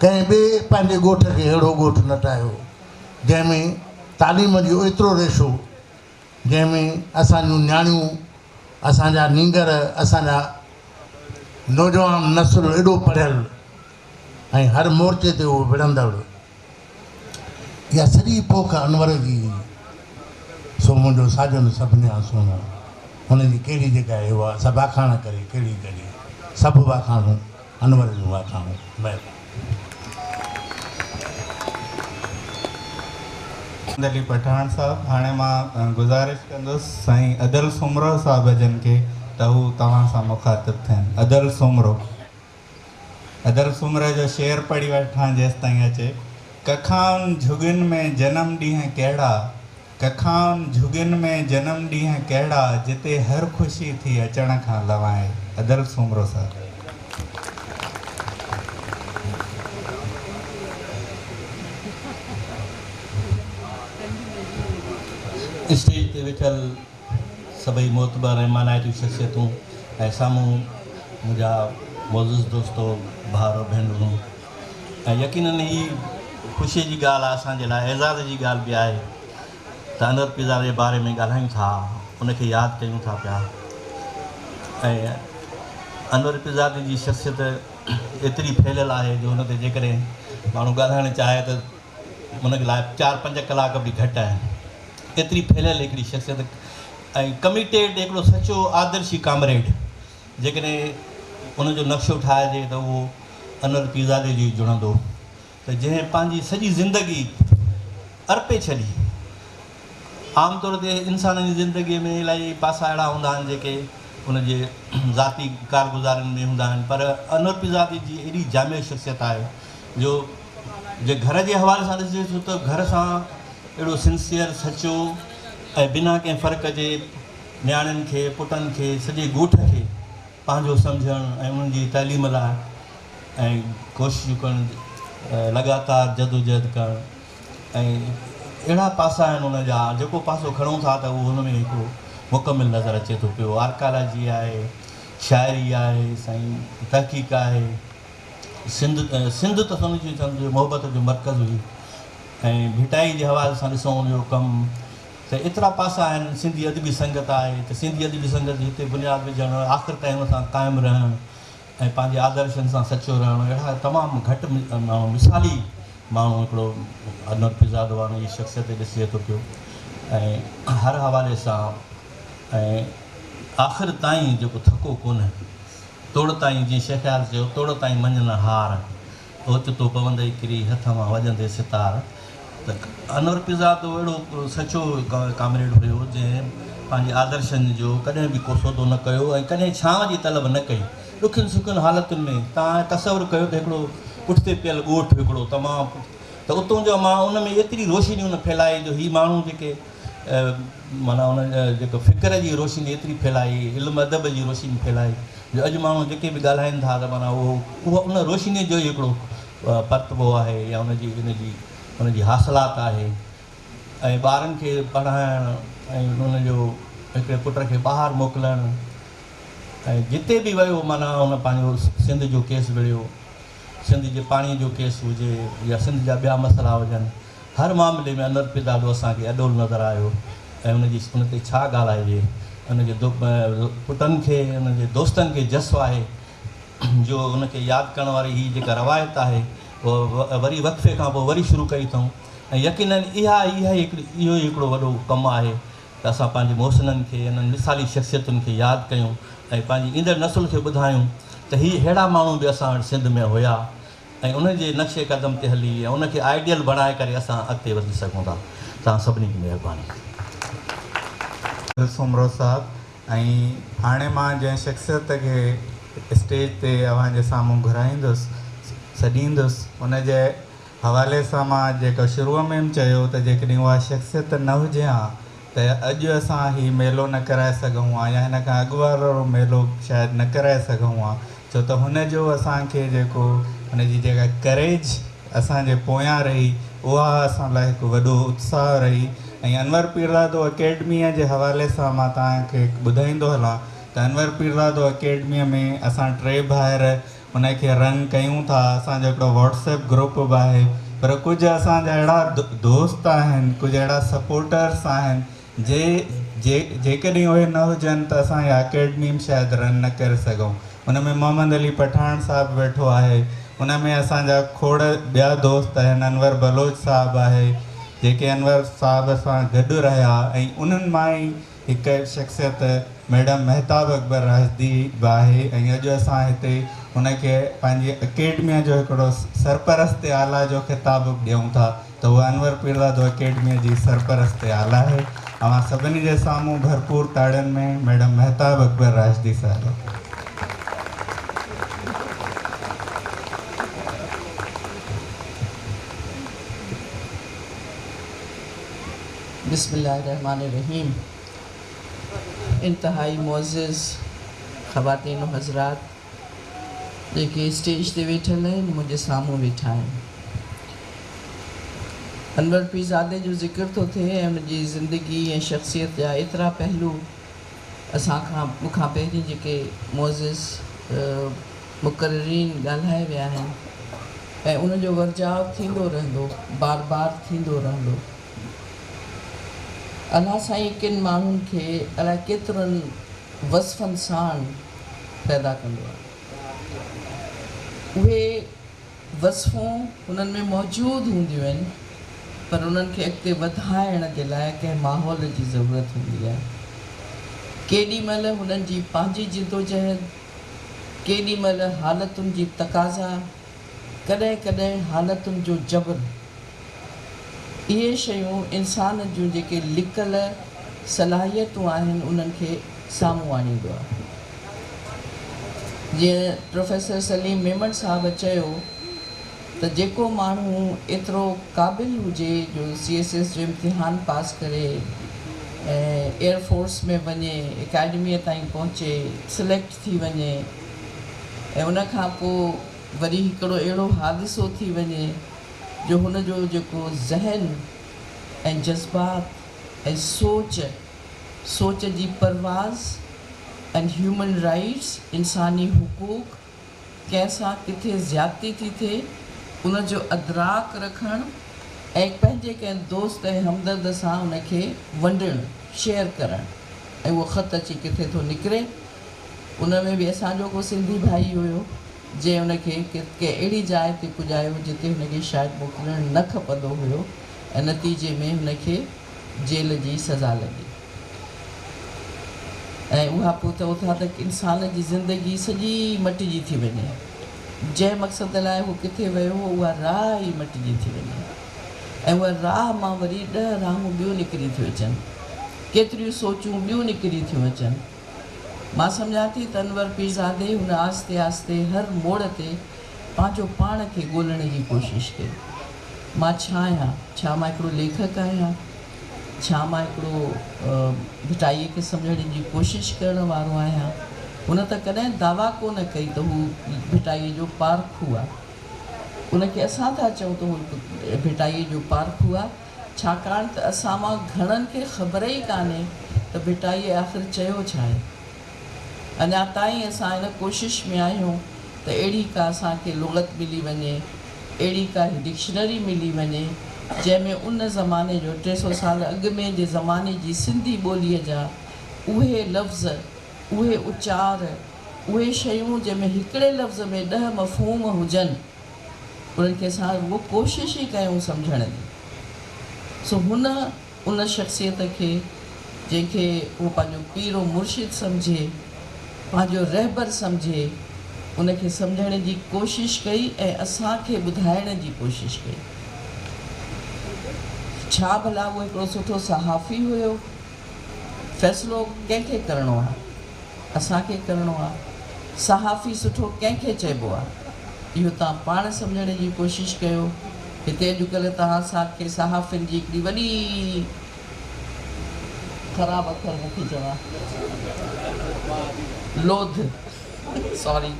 ڪنهن ٻئي پنهنجي ڳوٺ کي اهڙو ڳوٺ نه ٺاهيو، جنهن ۾ تعليم جو ايترو ريشو، جنهن ۾ اسان جون نياڻيون، اسان جا نينگر، اسان جا نوجوان نسل ايڏو پڙهيل ۽ هر مورچي تي اهو وڙهندڙ. اها سڄي پوک انور جي هئي، سو منهنجو ساجن سڀني کان سهڻو. هن جي ڪهڙي جيڪا آهي اها سڀ واکاڻ ڪري ڪهڙي ڪجي، سڀ واکاڻون انور جون واکاڻون. مهرباني. محمد علي پٺاڻ صاحب هاڻي مان گذارش ڪندس سائين ادل سومرو صاحب جن کي ته هو توهان سان مخاطب ٿين. ادل سومرو. ادل سومري جو شعر پڙهي وٺان جيستائين اچي. ڪکائن جهڳين ۾ جنم ڏينهن ڪهڙا، ڪکائن جهڳين ۾ جنم ڏينهن ڪهڙا، جتي هر خوشي ٿي اچڻ کان لوائي. ادل سومرو صاحب. اسٽيج تي ويٺل سڀئي معتبر ۽ مانائتيون شخصيتون ۽ سامهون منهنجا معزز دوستو، ڀائر، ڀينرون ۽ يقينن هي خوشي جي ڳالهه آهي اسان جي لاء اعزاز جي ڳالهه به آهي ته انور پيرزادي جي باري ۾ ڳالهايون ٿا ان کي ياد ڪيون ٿا پيا ۽ انور پيرزادي جي شخصيت ايتري ڦهليل آهي جو ان تي جيڪڏهن ماڻهو ڳالهائڻ چاهي ته ان لاء چار پنج ڪلاڪ به گهٽ آهن. ايتري ڦهليل هڪڙي شخصيت ۽ ڪميٽيڊ هڪڙو سچو آدرشي ڪامريڊ جيڪڏهن ان جو نقشو ٺاهجي ته اهو انور پيرزادي جو ئي جڙندو ته جنهن پنهنجي سڄي زندگي ارپي ڇڏي. عام طور تي انسانن جي زندگيء ۾ الائي پاسا اهڙا هوندا آهن جيڪي ان جي ذاتي ڪارگذارين ۾ هوندا آهن پر انور پيرزادي جي ايڏي جامع شخصيت آهي جو جي گهر جي حوالي سان ڏسجي ٿو ته گهر سان اهڙو سنسيئر، سچو ۽ بنا ڪنهن فرق جي نياڻين کي، پٽن کي، سڄي ڳوٺ کي پنهنجو سمجهڻ ۽ انهن جي تعليم لاء ۽ ڪوششون ڪرڻ، لڳاتار جدوجهد ڪرڻ ۽ اهڙا پاسا آهن ان جا جيڪو پاسو کڻون ٿا ته اهو ان ۾ هڪڙو مڪمل نظر اچي ٿو پيو. آرڪيالاجي آهي، شاعري آهي، سائين تحقيق آهي. سنڌ سنڌ ته سمجهي سمجهه محبت جو مرڪز هئي ۽ ڀٽائي جي حوالي سان ڏسون ان جو ڪم ته ايترا پاسا آهن سنڌي ادبي سنگت آهي ته سنڌي ادبي سنگت جي هتي بنياد وجهڻ آخر تائين ان سان قائم رهڻ ۽ پنهنجي آدرشن سان سچو رهڻ اهڙا تمام گهٽ ماڻهو مثالي ماڻهو هڪڙو انور پيرزادو آهي ان جي شخصيت ڏسجي ٿو پيو ۽ هر حوالي سان ۽ آخر تائين جيڪو ٿڪو ڪونه توڙ تائين جيئن شيخ اياز چيو، توڙ تائين مڃ نه هار، اوچتو پوندئي ڪري، هٿ مان وڄندي ستار. ته انور پيرزادو اهڙو سچو ڪامريڊ هيو، جنهن پنهنجي آدرشن جو ڪڏهن به ڪو سودو نه ڪيو ۽ ڪڏهن ڇانو جي طلب نه ڪئي. ڏکين سکين حالتن ۾ توهان تصور ڪيو ته هڪڙو پٺتي پيل ڳوٺ هڪڙو تمام ته اتون جا ماڻهو ان ۾ ايتري روشني ان ڦهلائي جو هي ماڻهو جيڪي معنيٰ ان جيڪو فڪر جي روشني ايتري ڦهلائي، علم ادب جي روشني ڦهلائي جو اڄ ماڻهو جيڪي به ڳالهائين ٿا ته معنيٰ اهو اهو ان روشنيء جو ئي هڪڙو پرتوو آهي يا ان جي ان جي ان جي حاصلات آهي ۽ ٻارن کي پڙهائڻ ۽ ان جو هڪڙي پٽ کي ٻاهر موڪلڻ ۽ جتي به ويو معنيٰ ان پنهنجو سنڌ جو ڪيس وڙهيو، سنڌ جي پاڻيء جو ڪيس هجي يا سنڌ جا ٻيا مسئلا هجن. هر معاملي ۾ انور پيرزادو اسان کي اڏول نظر آيو ۽ ان جي ان تي ڇا ڳالهائجي ان جي پٽن کي ان جي دوستن کي جس آهي جو ان کي ياد ڪرڻ واري هي جيڪا روايت آهي اها وري وقفي کان پوء وري شروع ڪئي اٿئون ۽ يقينن اها اها ئي هڪڙي اهو ئي هڪڙو وڏو ڪم آهي ته اسان پنهنجي محسنن کي انهن مثالي شخصيتن کي ياد ڪيون ۽ پنهنجي ايندڙ نسل کي ٻڌايون ته هي ههڙا ماڻهو به اسان وٽ سنڌ ۾ هيا ۽ انهن جي نقش قدم تي هلي ۽ ان کي آئيڊيل بڻائي ڪري اسان اڳتي وڌي سگهون ٿا. توهان سڀني جي مهرباني. سومرو صاحب ۽ هاڻي مان جنهن شخصيت کي اسٽيج تي اوهان جي سامهون گهرائيندس سڏيندس ان جي حوالي سان مان جيڪو شروع ۾ به چيو ته جيڪڏهن اها شخصيت نه هجي ها ته اڄ اسان هي ميلو نه ڪرائي سگهون ها يا هن کان اڳ وارو ميلو شايد نه ڪرائي سگهون ها ڇو ته هن جو اسان کي جيڪو هن جي جيڪا ڪريج اسان جي پويان رهي اها اسان لاء هڪ وڏو اتساهه رهي ۽ انور پيرزادو اڪيڊميء جي حوالي سان مان توهان کي ٻڌائيندو هلان ته انور پيرزادو اڪيڊميء ۾ اسان ٽي ڀائر ان کي رن ڪيون ٿا. اسان جو هڪڙو واٽس ايپ گروپ به آهي، پر ڪجهه اسان جا اهڙا دوست آهن، ڪجهه اهڙا سپورٽرس آهن جي جيڪڏهن اهي نه هجن ته اسان اها اڪيڊمي به شايد رن نه ڪري سگهون. ان ۾ محمد علي پٺاڻ صاحب ويٺو آهي، ان ۾ اسان جا کوڙ ٻيا دوست آهن، انور بلوچ صاحب آهي، جيڪي انور صاحب سان گڏ رهيا ۽ انهن مان ئي هڪ شخصيت ميڊم مهتاب اڪبر راشدي به آهي ۽ اڄ اسان هتي ان کي پنهنجي اڪيڊميء جو هڪڙو سرپرست اعليٰ جو خطاب به ڏيون ٿا ته هوء انور پيرزادو اڪيڊميء جي سرپرست اعليٰ آهي. اوهان سڀني جي سامهون ڀرپور تاڙين ۾ ميڊم مهتاب اڪبر راشدي صاحبه. بسم الله الرحمٰن الرحيم انتهائي معزز خواتين و حضرات جيڪي اسٽيج تي ويٺل آهن منهنجي سامهون ويٺا آهن. انور پيرزادي جو ذڪر ٿو ٿئي ۽ ان جي زندگي ۽ شخصيت جا ايترا پهلو اسان کان مون کان پهرين جيڪي معزز مقررين ڳالهائي ويا آهن ۽ ان جو ورجاء ٿيندو رهندو بار بار ٿيندو رهندو. الله سائين ڪن ماڻهن کي الائي ڪيترن وصفن ساڻ پيدا ڪندو آهي. اهي وصفون هنن ۾ موجود هونديون آهن پر انهن کي اڳتي وڌائڻ جي لاء ڪنهن ماحول جي ضرورت هوندي آهي. ڪيڏي مهل هنن جي پنهنجي جدوجهد، ڪيڏي مهل حالتن جي تقاضا، ڪڏهن ڪڏهن حالتن جو جبر. اهي شيون انسان جون جيڪي لڪل صلاحيتون آهن انهن کي سامهون آڻيندو آهي. جيئن پروفيسر سليم ميمڻ صاحب چيو ته جيڪو ماڻهو ايترو قابل هجي جو سي ايس ايس جو امتحان پاس ڪري ۽ ايئر فورس ۾ وڃي اڪيڊميء تائين پهچي سليڪٽ ٿي وڃي ۽ ان کان پوء وري هڪڙو اهڙو حادثو ٿي وڃي جو هن جو جيڪو ذهن ۽ جذبات ۽ سوچ، سوچ جي پرواز ۽ هيومن رائيٽس، انساني حقوق، ڪنهن سان ڪٿي زيادتي ٿي ٿئي، ان جو ادراڪ رکڻ ۽ پنهنجي ڪنهن دوست ۽ همدرد سان ان کي ونڊڻ، شيئر ڪرڻ ۽ اهو خط اچي ڪٿي ٿو نڪري، ان ۾ به اسان جو ڪو سنڌي ڀائي هيو، جنهن ان کي ڪنهن اهڙي جاء تي پڄايو جتي هن کي شايد موڪلڻ نه کپندو هيو ۽ نتيجي ۾ هن کي جيل جي سزا لڳي ۽ اها پوء چئو ٿا ته انسان جي زندگي سڄي مٽجي ٿي وڃي. جنهن مقصد لاء هو ڪٿي ويو هو اها راهه ئي مٽجي ٿي وڃي ۽ اها راهه مان وري ڏهه راهون ٻيون نڪري ٿيون اچن. ڪيتريون سوچون ٻيون نڪري ٿيون اچن. مان سمجهان ٿي ته انور پيرزادي هن آهستي آهستي هر موڙ تي پنهنجو پاڻ کي ڳولڻ جي ڪوشش ڪئي. مان ڇا آهيان؟ ڇا مان هڪڙو ليکڪ آهيان؟ ڇا مان هڪڙو ڀٽائيء کي سمجهڻ جي ڪوشش ڪرڻ وارو آهيان؟ هن ته ڪڏهن دعويٰ ڪو نه ڪئي ته هو ڀٽائيء جو پارکو آهي. ان کي اسان ٿا چئون ته هو ڀٽائيء جو پارکو آهي. ڇاڪاڻ ته اسان مان گهڻن کي خبر ئي ڪانهي ته ڀٽائيء آخر چيو ڇا آهي. اڃا تائين اسان ان ڪوشش ۾ آهيون ته اهڙي ڪا اسان کي لغت ملي وڃي، اهڙي ڪا ڊڪشنري ملي وڃي، جنهن ۾ ان زماني جو 300 سال اڳ ۾ جي زماني جي سنڌي ٻوليء جا اهي لفظ، اهي اچار، اهي شيون جنهن ۾ هڪڙي لفظ ۾ ڏهه مفهوم هجن، انهن کي اسان رڳو ڪوشش ئي ڪيون سمجهڻ جي. سو هن ان شخصيت کي جنهن کي هو پنهنجو پير و مرشد سمجهي، پنهنجو رهبر سمجهي، ان کي سمجهڻ جي ڪوشش ڪئي ۽ اسان کي ٻڌائڻ جي ڪوشش ڪئي. ڇا ڀلا هو هڪڙو سٺو صحافي هيو؟ فيصلو ڪنهن کي ڪرڻو آهي؟ اسان کي ڪرڻو آ. صحافي سٺو ڪنهن کي چئبو آ؟ اهو توهان پاڻ سمجهڻ جي ڪوشش ڪيو. هتي اڄڪلهه توهان سان کي صحافين جي هڪڙي وڏي خراب اکر نه ٿي چوان لوڌ سوري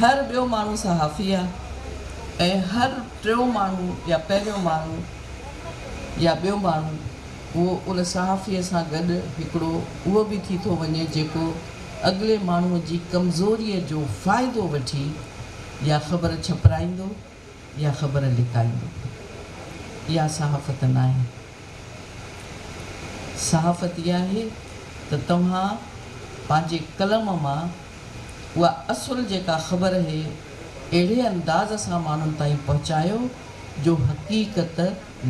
هر ٻيو ماڻهو صحافي آ ۽ هر ٽيون ماڻهو يا پهريون ماڻهو يا ٻيو ماڻهو. اهو ان صحافيء سان گڏ هڪڙو اهو به ٿي ٿو وڃي جيڪو اڳلي ماڻهوء جي ڪمزوريء جو فائدو وٺي يا خبر ڇپرائيندو يا خبر لڪائيندو. اها صحافت ناهي. صحافت اها آهي ته توهان پنهنجي قلم مان اها اصل جيڪا خبر اهي اهڙي انداز سان ماڻهن تائين پهچايو جو حقيقت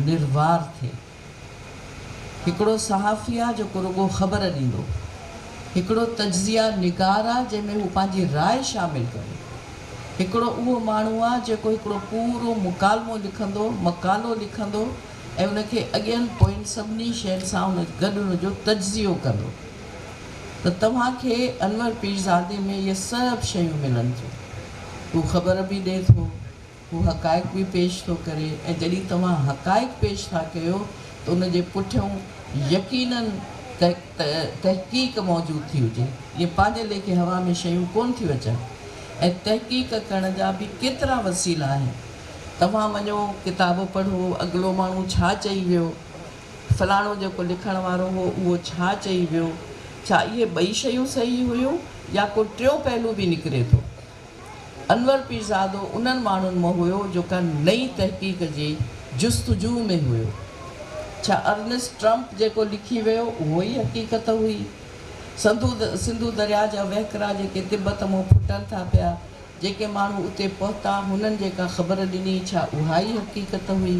نروار ٿئي. هڪڙو صحافي آ جيڪو رڳو خبر ڏيندو. هڪڙو تجزيه نگار آ جنهن ۾ هو پنهنجي راء شامل ڪندو. هڪڙو اهو ماڻهو آ جيڪو هڪڙو پورو مڪالمو لکندو، مقالو لکندو ۽ ان کي اڳين پوين سڀني شين سان ان گڏ ان جو تجزيو ڪندو. ته توهان کي انور پيرزادي ۾ اهي سڀ شيون ملن ٿيون. هو خبر به ڏئي ٿو. هو حقائق به پيش ٿو ڪري ۽ جڏهن توهان حقائق پيش ٿا ڪيو ته ان جي پٺيون يقيناً تحقيق موجود ٿي هجي. ائين پنهنجي ليکي هوا ۾ شيون ڪونه ٿيون اچن ۽ تحقيق ڪرڻ جا به ڪيترا وسيلا آهن. توهان وڃو ڪتاب پڙهو، اڳلو ماڻهو ڇا چئي ويو، فلاڻو جيڪو لکڻ وارو هو اهو ڇا چئي ويو، ڇا اهي ٻئي شيون صحيح هيون يا ڪو ٽيون پهلو به نڪري ٿو. انور پيرزادو انهن ماڻهن مان هيو جو ڪا نئين تحقيق جي جستجو ۾ هيو. ڇا ارنسٽ ٽرمپ جيڪو لکي ويو اهو ئي حقيقت هئي؟ سنڌو سنڌو درياء جا وهڪرا جيڪي تبت مان ڦٽن ٿا پيا، جيڪي ماڻهو اتي پهتا هنن جيڪا خبر ڏني ڇا اها ئي حقيقت هئي؟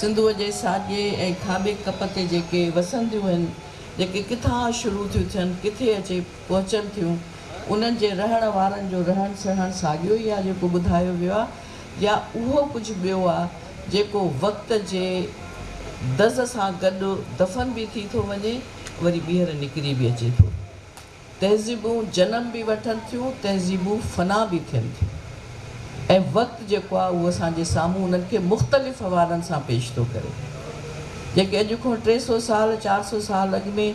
سنڌوء جي ساڄي ۽ کاٻي ڪپ تي جيڪي وسنديون هن، جيڪي ڪٿان شروع ٿيون ٿين، ڪٿي اچي پهچن ٿيون، انهن جي رهڻ وارن جو رهڻ سهڻ ساڳيو ئي آهي جيڪو ٻڌايو ويو آهي يا اهو ڪجهه ٻيو آهي جيڪو وقت جي دز سان گڏ دفن به ٿي ٿو وڃي وري ٻيهر نڪري به اچي ٿو. تهذيبون جنم به وٺن ٿيون، تهذيبون فنا به ٿين ٿيون ۽ وقت جيڪو آهي اهو اسان جي سامهون انهن کي مختلف حوالن سان پيش ٿو ڪري. جيڪي اڄ کان 300 سال، 400 سال اڳ ۾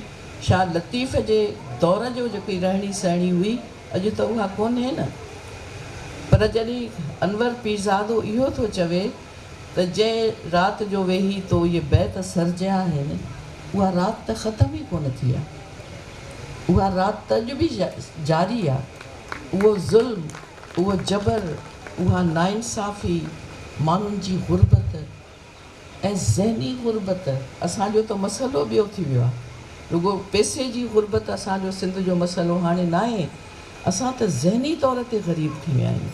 شاهه لطيف جي دور جو جيڪي رهڻي سهڻي هئي، اڄ ته اها ڪونهي نه. پر جڏهن انور پيرزادو اهو ٿو چوي ته جنهن رات جو ويهي تو اهي بيت سرجيا آهن، اها رات ته ختم ئي ڪونه ٿي آهي. اها رات ته اڄ به جاري آهي. اهو ظلم، اهو جبر، اها ناانصافي، ماڻهن جي غربت، ۽ ذهني غربت اسان جو ته مسئلو ٻيو ٿي ويو آهي. رڳو پئسي جي غربت اسان جو سنڌ جو مسئلو هاڻي ناهي. اسان ته ذهني طور تي غريب ٿي ويا آهيون.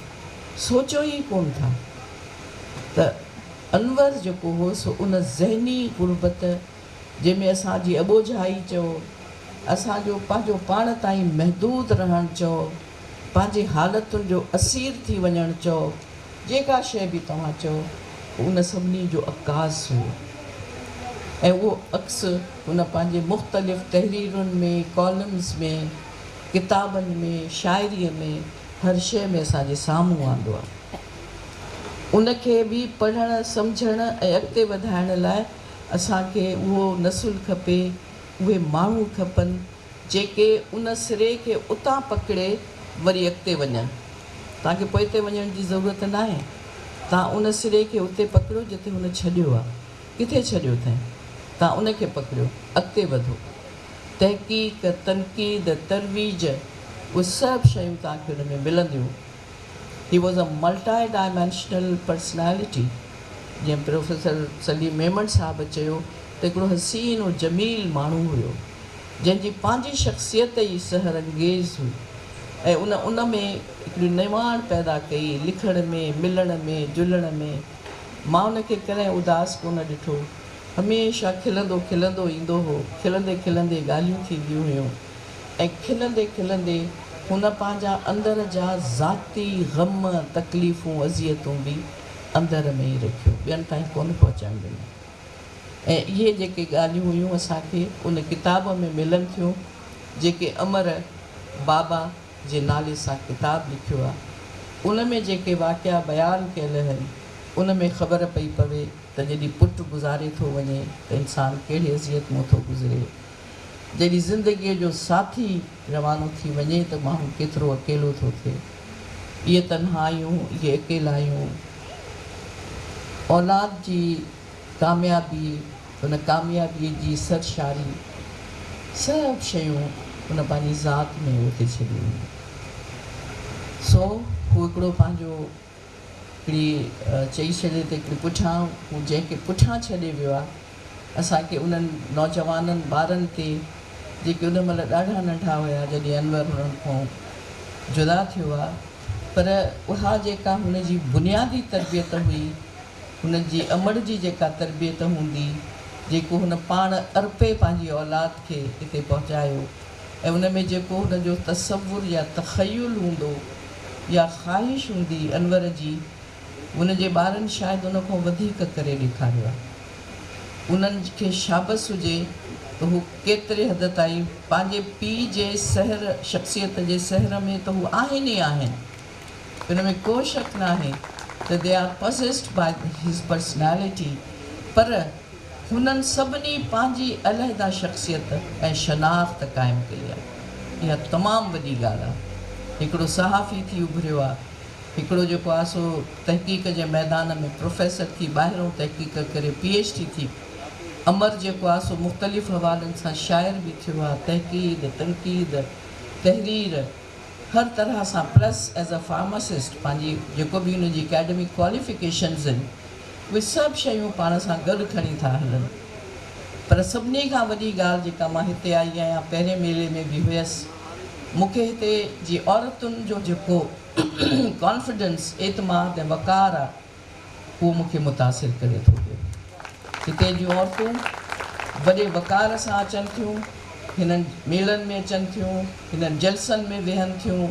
سوچيون ئي ڪونه ٿا ته انور جيڪو هو سو ان ذهني غربت جنهن ۾ اسان جي اٻوجهائي چئو، اسان جو پنهنجو پاڻ تائين محدود رهڻ چئو، پنهنجي حالتن جو اسير ٿي وڃڻ چئو، جيڪا شيء به توهان چئو، هو ان سڀني جو عڪاس هيو ۽ اهو عڪس هن پنهنجي مختلف تحريرن ۾، ڪالمز ۾، ڪتابن ۾، شاعريء ۾، هر شيء ۾ اسان جي سامهون آندو آهي. ان کي به پڙهڻ، سمجهڻ ۽ اڳتي وڌائڻ لاء اسان کي اهو نسل کپي، اهي ماڻهو کپن، جيڪي ان سري کي اتان پڪڙي وري اڳتي وڃن. توهان کي پوئتي وڃڻ جي ضرورت ناهي. توهان ان سري کي اتي پڪڙيو جتي هن ڇڏيو آهي. ڪٿي ڇڏيو اٿائين؟ توهان ان کي پڪڙيو، اڳتي وڌو. تحقيق، تنقيد، ترويج، اهي سڀ شيون توهان کي ان ۾ ملنديون. He was a multi dimensional personality. جيئن پروفيسر سليم ميمڻ صاحب چيو ته هڪڙو حسين و جميل ماڻهو هيو. جنهن جي پنهنجي شخصيت ئي سحر انگيز هئي ۽ ان ان ۾ هڪڙي نواڻ پيدا ڪئي، لکڻ ۾، ملڻ ۾، جلڻ ۾. مان ان کي ڪڏهن اداس ڪونه ڏٺو. هميشه کلندو کلندو ايندو هو، کلندي کلندي ڳالهيون ٿينديون هيون ۽ کلندي کلندي هن پنهنجا اندر جا ذاتي غم، تڪليفون، اذيتون به اندر ۾ ئي رکيون، ٻين تائين ڪونه پهچائڻ ڏنو. ۽ اهي جيڪي ڳالهيون هيون اسان کي ان ڪتاب ۾ ملن ٿيون جيڪي امر بابا جي نالي سان ڪتاب لکيو آهي ان ۾ جيڪي واقعا بيان ڪيل آهن ان ۾ خبر پئي پوي ته جڏهن پٽ گذاري ٿو وڃي ته انسان ڪهڙي اذيت مون ٿو گذري جڏهن زندگيء جو ساٿي روانو ٿي وڃي ته ماڻهو ڪيترو اڪيلو ٿو ٿئي اهي تنهايون اهي اڪيلايون اولاد جي ڪاميابي، ته ان ڪاميابيء جي سرشاري سڀ شيون هن پنهنجي ذات ۾ اوتي ڇڏيون هيون. سو هو هڪڙو پنهنجو هڪڙي چئي ڇڏي ته هڪڙي پٺيان هو جنهن کي پٺيان ڇڏي ويو آهي، اسان کي انهن نوجوانن ٻارن تي جيڪي ان مهل ڏاڍا ننڍا هيا جڏهن انور هنن کان جدا ٿيو آهي پر اها جيڪا هن جي بنيادي تربيت هئي هن جي امڙ جي جيڪا تربيت هوندي جيڪو هن پاڻ ارپي پنهنجي اولاد کي هتي پهچايو ۽ ان ۾ جيڪو هن جو تصور يا تخيل هوندو يا خواهش هوندي انور جي هن جي ٻارن شايد ان کان وڌيڪ ڪري ڏيکاريو آهي. انهن کي شابس هجي ته هو ڪيتري حد تائين پنهنجي پيء جي سحر شخصيت جي سحر ۾ ته هو آهن ئي آهن ان ۾ ڪو شڪ ناهي ته they are possessed by his personality پر هنن سڀني پنهنجي علحده شخصيت ۽ شناخت قائم ڪئي آهي. اها تمام وڏي ڳالهه آهي. هڪڙو صحافي ٿي اڀريو آهي. هڪڙو جيڪو آهي سو تحقيق جي ميدان ۾ پروفيسر ٿي ٻاهرئون تحقيق ڪري پي ايڇ ڊي ٿي امر جيڪو آهي سو مختلف حوالن سان شاعر به ٿيو آهي تحقيد، تنقيد، تحرير هر طرح سان پلس ايز ا فارماسسٽ پنهنجي جيڪو به هن جي اڪيڊمڪ ڪواليفڪيشنز آهن اهي سڀ شيون پاڻ سان گڏ کڻي ٿا هلن پر سڀني کان وڏي ڳالهه جيڪا مان هتي آئي آهيان پهرين ميلي ۾ به هيس مون کي هتي جي عورتن جو جيڪو ڪانفيڊنس اعتماد ۽ وقار آ اهو مون کي متاثر ڪري ٿو پيو. هتي جون عورتون وڏي وقار سان اچن ٿيون، هنن ميلن ۾ اچن ٿيون، هنن جلسن ۾ ويهن ٿيون،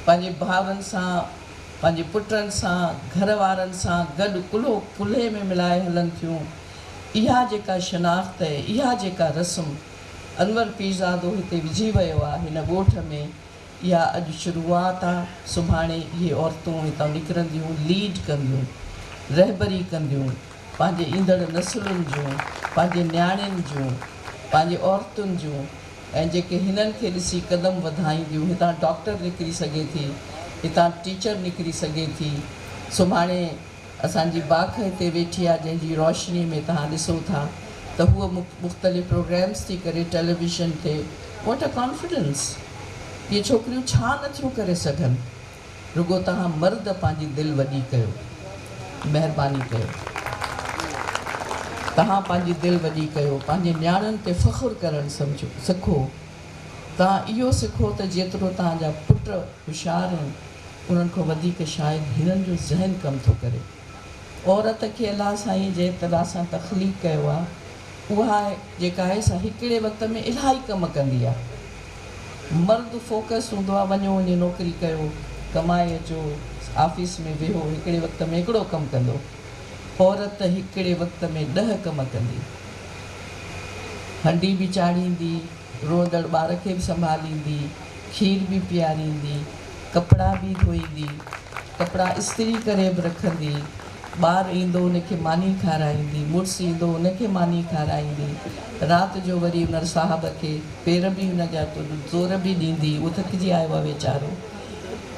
پنهنجي ڀائرن سان، پنهنجي پٽن سان، گهر وارن سان گڏ ڪلهو ڪلهي ۾ ملائي هلن ٿيون. اها جيڪا شناخت ۽ اها جيڪا رسم انور پيرزادو هتي وجهي ويو آ هن ڳوٺ ۾، اها اڄ شروعات آ، سڀاڻي اهي عورتون هتان نڪرنديون، ليڊ ڪنديون، رهبري ڪنديون، پنهنجي ايندڙ نسلن جون، پنهنجي نياڻين جون، پنهنجي عورتن جون ۽ جيڪي هنن کي ڏسي قدم وڌائينديون، هتان ڊاڪٽر نڪري سگهي ٿي، هتان ٽيچر نڪري سگهي ٿي، سڀاڻي. اسان جي باک هتي ويٺي آ جنهن جي روشني ۾ توهان ڏسو ٿا ته هوء مختلف پروگرامز ٿي ڪري ٽيليويزن تي واٽ ا ڪانفيڊنس اهي ڇوڪريون ڇا نه ٿيون ڪري سگهن رڳو توهان مرد پنهنجي دل وڏي ڪيو مهرباني ڪيو توهان پنهنجي دل وڏي ڪيو پنهنجي نياڻين تي فخر ڪرڻ سمجهو سکو توهان اهو سکو ته جيترو توهان جا پٽ هوشيار آهن انهن کان وڌيڪ شايد هنن جو ذهن ڪم ٿو ڪري. عورت کي الله سائين جنهن طرح سان تخليق ڪيو آ، اها جيڪا آهي سا هڪڙي وقت ۾ الاهي ڪم ڪندي آ. مرد فوڪس هوندو آ، وڃو وڃي نوڪري ڪيو، ڪمائي اچو، آفيس ۾ ويهو، هڪڙي وقت ۾ هڪڙو ڪم ڪندو. عورت هڪڙي وقت ۾ ڏهه ڪم ڪندي. هنڊي به چاڙهيندي، روئندڙ ٻار کي به سنڀاليندي، کير به پياريندي، ڪپڙا به ڌوئيندي، ڪپڙا استري ڪري به رکندي، ٻار ايندو ان کي ماني کارائيندي، مڙس ايندو ان کي ماني کارائيندي، رات جو وري ان صاحب کي پير به ان جا زور به ڏيندي، اهو ٿڪجي آيو آهي ويچارو،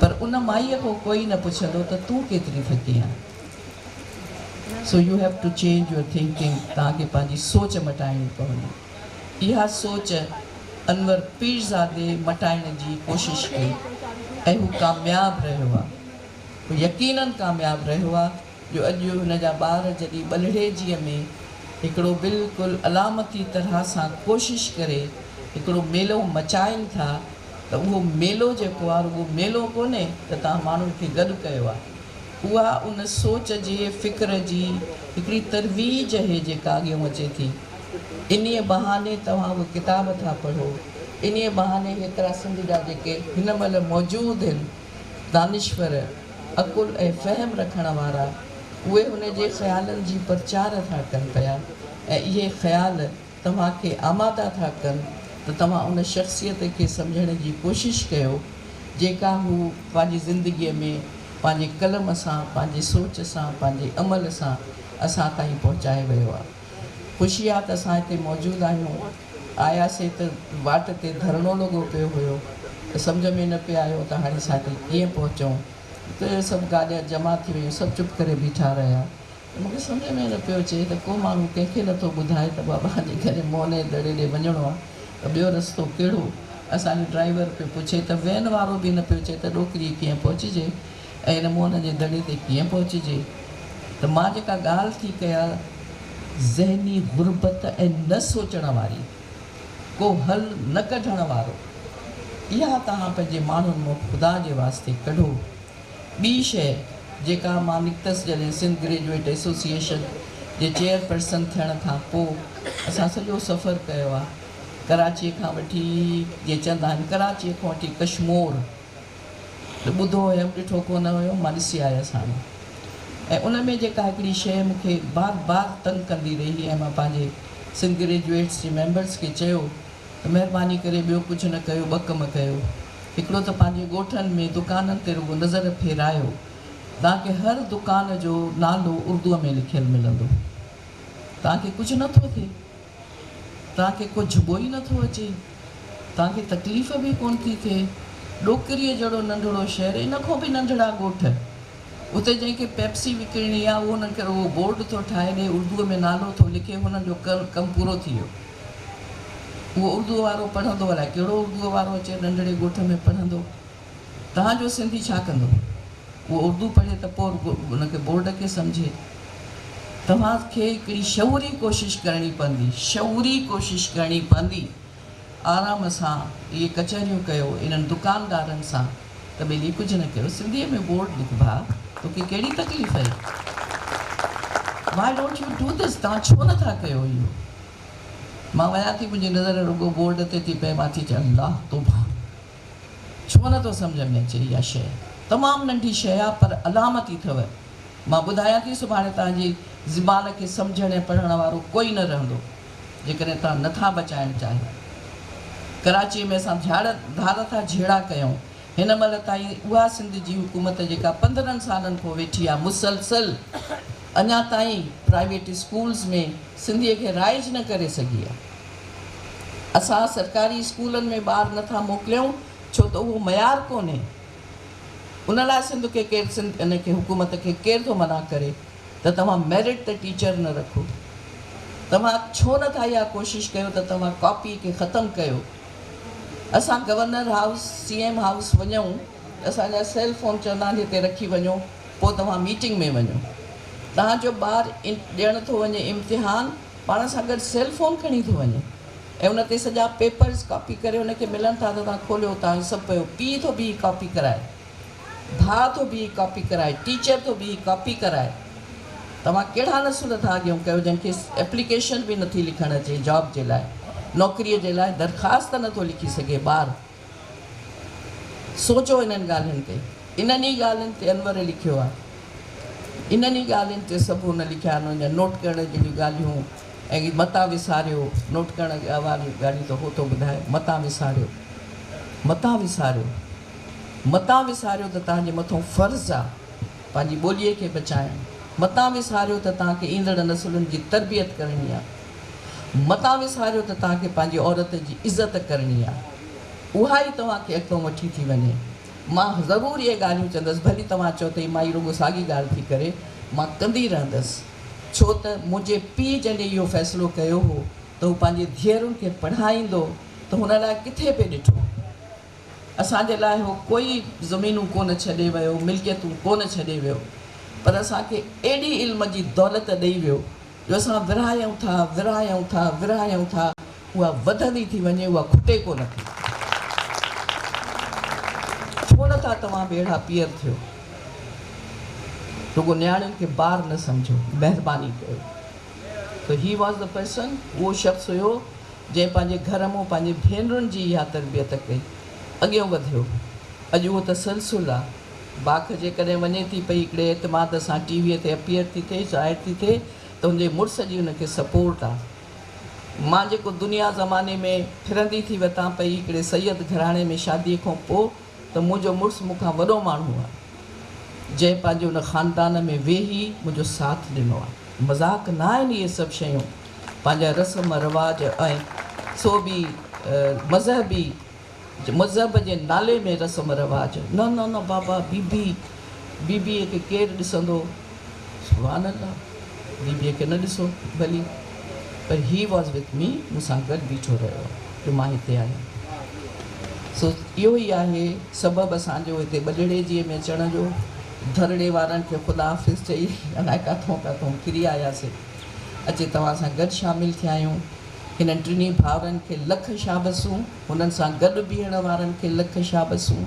پر ان مائيء کان ڪوئي نه پڇندو ته تون ڪيتري ٿڪي آهين. So you have to change your thinking توهان کي پنهنجي سوچ مٽائڻي پوندي. اها سوچ انور پيرزادي مٽائڻ جي ڪوشش ڪئي ۽ هو ڪامياب رهيو آ. هو يقينن ڪامياب رهيو آ جو اڄ هن جا ٻار جڏهن ٻلهڙيجيء ۾ هڪڙو بلڪل علامتي طرح سان ڪوشش ڪري هڪڙو ميلو مچائين ٿا ته اهو ميلو جيڪو آ رڳو ميلو ڪونهي ته توهان ماڻهن کي گڏ ڪيو آ. اها ان سوچ جي، فڪر جي هڪڙي ترويج اهي جيڪا اڳيئون اچي ٿي. انهيء بهاني توهان اهي ڪتاب ٿا پڙهو، انهيء بهاني هيترا سنڌ جا جيڪي هن مهل موجود هن دانشور، عقل ۽ فهم رکڻ وارا، اهي هن جي خيالن جي پرچار ٿا ڪن پيا ۽ اهي خيال توهان کي آماده ٿا ڪن ته توهان ان شخصيت کي سمجهڻ جي ڪوشش ڪيو جيڪا هو پنهنجي زندگيء ۾ پنهنجي قلم سان، پنهنجي سوچ سان، پنهنجي عمل سان اسان تائين پهچائي ويو آهي. خوشي آهي ته اسان هتي موجود آهيون. آياسي ته واٽ تي ڌرڻو لڳو پيو هيو ته سمجهه ۾ نه پئي آيو ته هاڻي اسان هتي ڪيئن پهچون. ته سڀ گاڏيان جمع ٿي ويون، سڀ چپ ڪري بيٺا رهيا. ته مون کي سمجهه ۾ نه پيو اچي ته ڪو ماڻهو ڪنهن کي نه ٿو ٻڌائي ته بابا جيڪڏهن موهن جي دڙي ڏي وڃڻو آهي ته ٻيو رستو ڪهڙو؟ اسان جو ڊرائيور پيو پڇي ته وين وارو به نه پيو چئي ته ڏوڪريء ڪيئن پهچجي ۽ هن موهن جي دڙي تي ڪيئن پهچجي؟ ته مان جيڪا ڳالهه ٿي ڪيان ذهني غربت ۽ نه سوچڻ واري، ڪو حل نه ڪڍڻ وارو، اها توهان پنهنجي ماڻهن مان خدا جي واسطي ڪڍو. ٻي شيء جيڪا مان نڪتس جڏهن سنڌ گريجوئيٽ ايسوسيئيشن جي چيئرپرسن ٿيڻ کان پوء اسان سڄو سفر ڪيو آ ڪراچيء کان وٺي جيئن چوندا آهن ڪراچيء کان وٺي ڪشمور ته ٻڌو هيم ڏٺو ڪونه هيو مان ڏسي آيس هاڻي ۽ ان ۾ جيڪا هڪڙي شيء مون کي بار بار تنگ ڪندي رهي ۽ مان پنهنجي سنڌ گريجوئيٽس جي ميمبرس کي چيو ته مهرباني ڪري ٻيو ڪجهه نه ڪيو ٻه ڪم ڪيو. هڪڙو ته پنهنجي ڳوٺن ۾ دڪانن تي رڳو نظر ڦيرايو توهان کي هر دڪان جو نالو اردوء ۾ لکيل ملندو. توهان کي ڪجهه نه ٿو ٿئي. توهان کي ڪو جهٻو ئي نه ٿو اچي. توهان کي تڪليف به ڪونه ٿي ٿئي. ڏوڪريء جهڙو ننڍڙو شهر ان کان به ننڍڙا ڳوٺ. اتي جنهن کي پيپسي وڪڻڻي آهي اهو هنن کي رڳو بورڊ ٿو ٺاهي ڏئي اردوء ۾ نالو ٿو لکي هنن جو ڪم پورو ٿي ويو. اهو اردوء وارو پڙهندو الائي ڪهڙو اردوء وارو اچي ننڍڙي ڳوٺ ۾ پڙهندو. توهان جو سنڌي ڇا ڪندو؟ اهو اردو پڙهي ته پوء رڳو ان کي بورڊ کي سمجهي. توهان کي هڪڙي شعوري ڪوشش ڪرڻي پوندي، شعوري ڪوشش ڪرڻي پوندي. آرام سان اهي ڪچهريون ڪيو انهن دڪاندارن سان ته ٻيلي ڪجهه نه ڪيو سنڌيء ۾ بورڊ لک ڀاء توکي ڪهڙي تڪليف آهي؟ Why don't you do this توهان ڇو نه ٿا ڪيو اهو؟ مان وڃان ٿي منهنجي نظر رڳو بورڊ تي ٿي پئي مان ٿي چيان الله توبه ڇو نه ٿو سمجهه ۾ اچي اها شيء تمام ننڍي شيء آ پر علامتي اٿو مان ٻڌايان ٿي سڀاڻي توهان جي زبان کي سمجهڻ ۽ پڙهڻ وارو ڪوئي نه رهندو جيڪڏهن توهان نه ٿا بچائڻ چاهيو ڪراچيء ۾ اسان ڌياڙ ڌار ٿا جهيڙا ڪيون هن مهل تائين اها سنڌ جي حڪومت جيڪا 15 سالن کان ويٺي آ مسلسل اڃا تائين پرائيويٽ اسڪولز ۾ سنڌيء کي رائج نه ڪري سگهي آ. اسان سرڪاري اسڪولن ۾ ٻار نه ٿا موڪليون ڇو ته اهو معيار ڪونهي. ان لاء سنڌ کي ڪير سنڌ ان کي حڪومت کي ڪير ٿو منع ڪري ته توهان ميرٽ تي ٽيچر نه رکو. توهان ڇو نه ٿا اها ڪوشش ڪيو ته توهان ڪاپي کي ختم ڪيو. اسان governor house, C M house وڃون ته اسان جا سيل فون چوندا آهن هتي رکي وڃو پوء توهان ميٽنگ ۾ وڃو. توهان جو ٻار ڏيڻ ٿو وڃي امتحان پاڻ سان گڏ سيل فون کڻي ٿو وڃي ۽ ان تي سڄا پيپرز ڪاپي ڪري ان کي ملن ٿا ته توهان کوليو توهان جو سڀ پيو پيء ٿو بيهي ڪاپي ڪرائي ڀاء ٿو بيهي ڪاپي ڪرائي ٽيچر ٿو بيهي ڪاپي ڪرائي توهان ڪهڙا نسل ٿا اڳيون ڪيو جن کي ايپليڪيشن به نٿي لکڻ اچي جاب جي لاء نوڪري جي لاء درخواست نٿو لکي سگهي ٻار سوچو انهن ڳالهين تي. انهن ئي ڳالهين تي انور لکيو آهي. انهن ئي ڳالهين تي سڀ هن لکيا آهن. هن جا نوٽ ڪرڻ جهڙيون ڳالهيون ۽ متان وساريو، نوٽ ڪرڻ واريون ڳالهيون ته هو ٿو ٻڌائي، متان وساريو، متان وساريو، متان وساريو ته توهان جي مٿون فرض آ پنهنجي ٻوليء کي بچائڻ، متان وساريو ته توهان کي ايندڙ نسلن جي تربيت ڪرڻي آ. متان وساريو ته توهان کي پنهنجي عورت جي عزت ڪرڻي آ. اها ئي توهان کي اڳتو وٺي ٿي وڃي. مان ضرور اهي ڳالهيون چوندس، ڀلي توهان چئو ته هي مائي رڳو ساڳي ڳالهه ٿي ڪري، مان ڪندي رهندس. ڇو ته منهنجي پيء جڏهن اهو فيصلو ڪيو هو ته هو پنهنجي ڌيئرن کي پڙهائيندو ته هن لاء ڪٿي پئي ڏٺو. اسان جي لاء هو ڪوئي زمينون ڪونه ڇڏي ويو، ملڪيتون ڪونه ڇڏي ويو، پر اسان کي ايڏي علم جي دولت ڏئي ويو جو اسان ورهايون ٿا، ورهايون ٿا، ورهايون ٿا، اها وڌندي ٿي وڃي، اها کٽي ڪونه ٿي. ڇو نه ٿا توهان به اهڙا پيئر ٿيو؟ رڳو نياڻين کي بار نه سمجهو، مهرباني ڪيو. So he was the person، اهو شخص هيو جنهن پنهنجي گهر مون پنهنجي ڀينرن جي اها تربيت ڪئي. اڳيون وڌيو. اڄ اهو تسلسل آ. باک جيڪڏهن وڃي ٿي پئي هڪڙي اعتماد سان ٽي ويء تي اپيئر ٿي ٿئي، ظاهر ٿي ٿئي ته هن جي مڙس جي هن کي سپورٽ آ. مان جيڪو دنيا زماني ۾ ڦرندي ٿي وتان پئي هڪڙي سيد گهراڻي ۾ شاديء کان پوء ته منهنجو مڙس مون کان وڏو ماڻهو آ، جنهن پنهنجي ان خاندان ۾ ويهي منهنجو ساٿ ڏنو آ. مذاق نه آهن اهي سڀ شيون. پنهنجا رسم رواج ۽ سو به مذهبي مذهب جي نالي ۾ رسم رواج نه نه نه بابا بي بي بي بي کي ڪير ڏسندو سبحان الله. بيبيء کي نه ڏسو ڀلي پر هي واز وٿ مي مون سان گڏ بيٺو رهيو جو مان هتي آهيان. سو اهو ئي آهي سبب اسان جو هتي ٻلهڙيجيء ۾ اچڻ جو. ڌرڙي وارن کي خدا حافظ چئي الائي ڪاٿئون ڪاٿئون ڦري آياسي. اچي توهان سان گڏ شامل ٿيا آهيون. هنن ٽنهي ڀائرن کي لک شابسون، هنن سان گڏ بيهڻ وارن کي لک شابسون.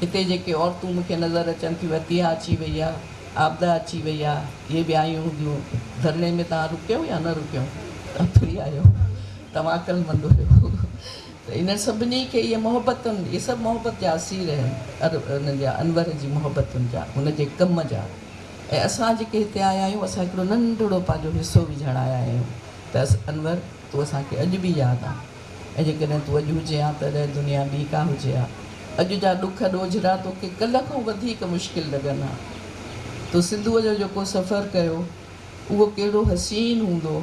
هتي جيڪي عورتون مون کي نظر اچن ٿيون، عطيه اچي وئي آ، عابده اچي وئي آ، اهي به آيون هونديون. ڌرڻي ۾ توهان رڪيو يا نه رڪيو؟ توهان ڦري آيو. توهان عقلمند هيو. ته انهن سڀني کي اهي محبتن، اهي سڀ محبت جا اسير آهن، انهن جا انور جي محبتن جا، هن جي ڪم جا. ۽ اسان جيڪي هتي آيا آهيون، اسان هڪڙو ننڍڙو پنهنجو حصو وجهڻ آيا آهيون ته انور تون اسان کي اڄ به ياد آن ۽ جيڪڏهن تون اڄ هجين ها تڏهن دنيا ٻي ڪا هجي ها. اڄ جا ڏک ڏوجهرا توکي ڪلهه کان وڌيڪ مشڪل لڳن ها. تو سنڌوء جو جيڪو سفر ڪيو، اهو ڪهڙو حسين هوندو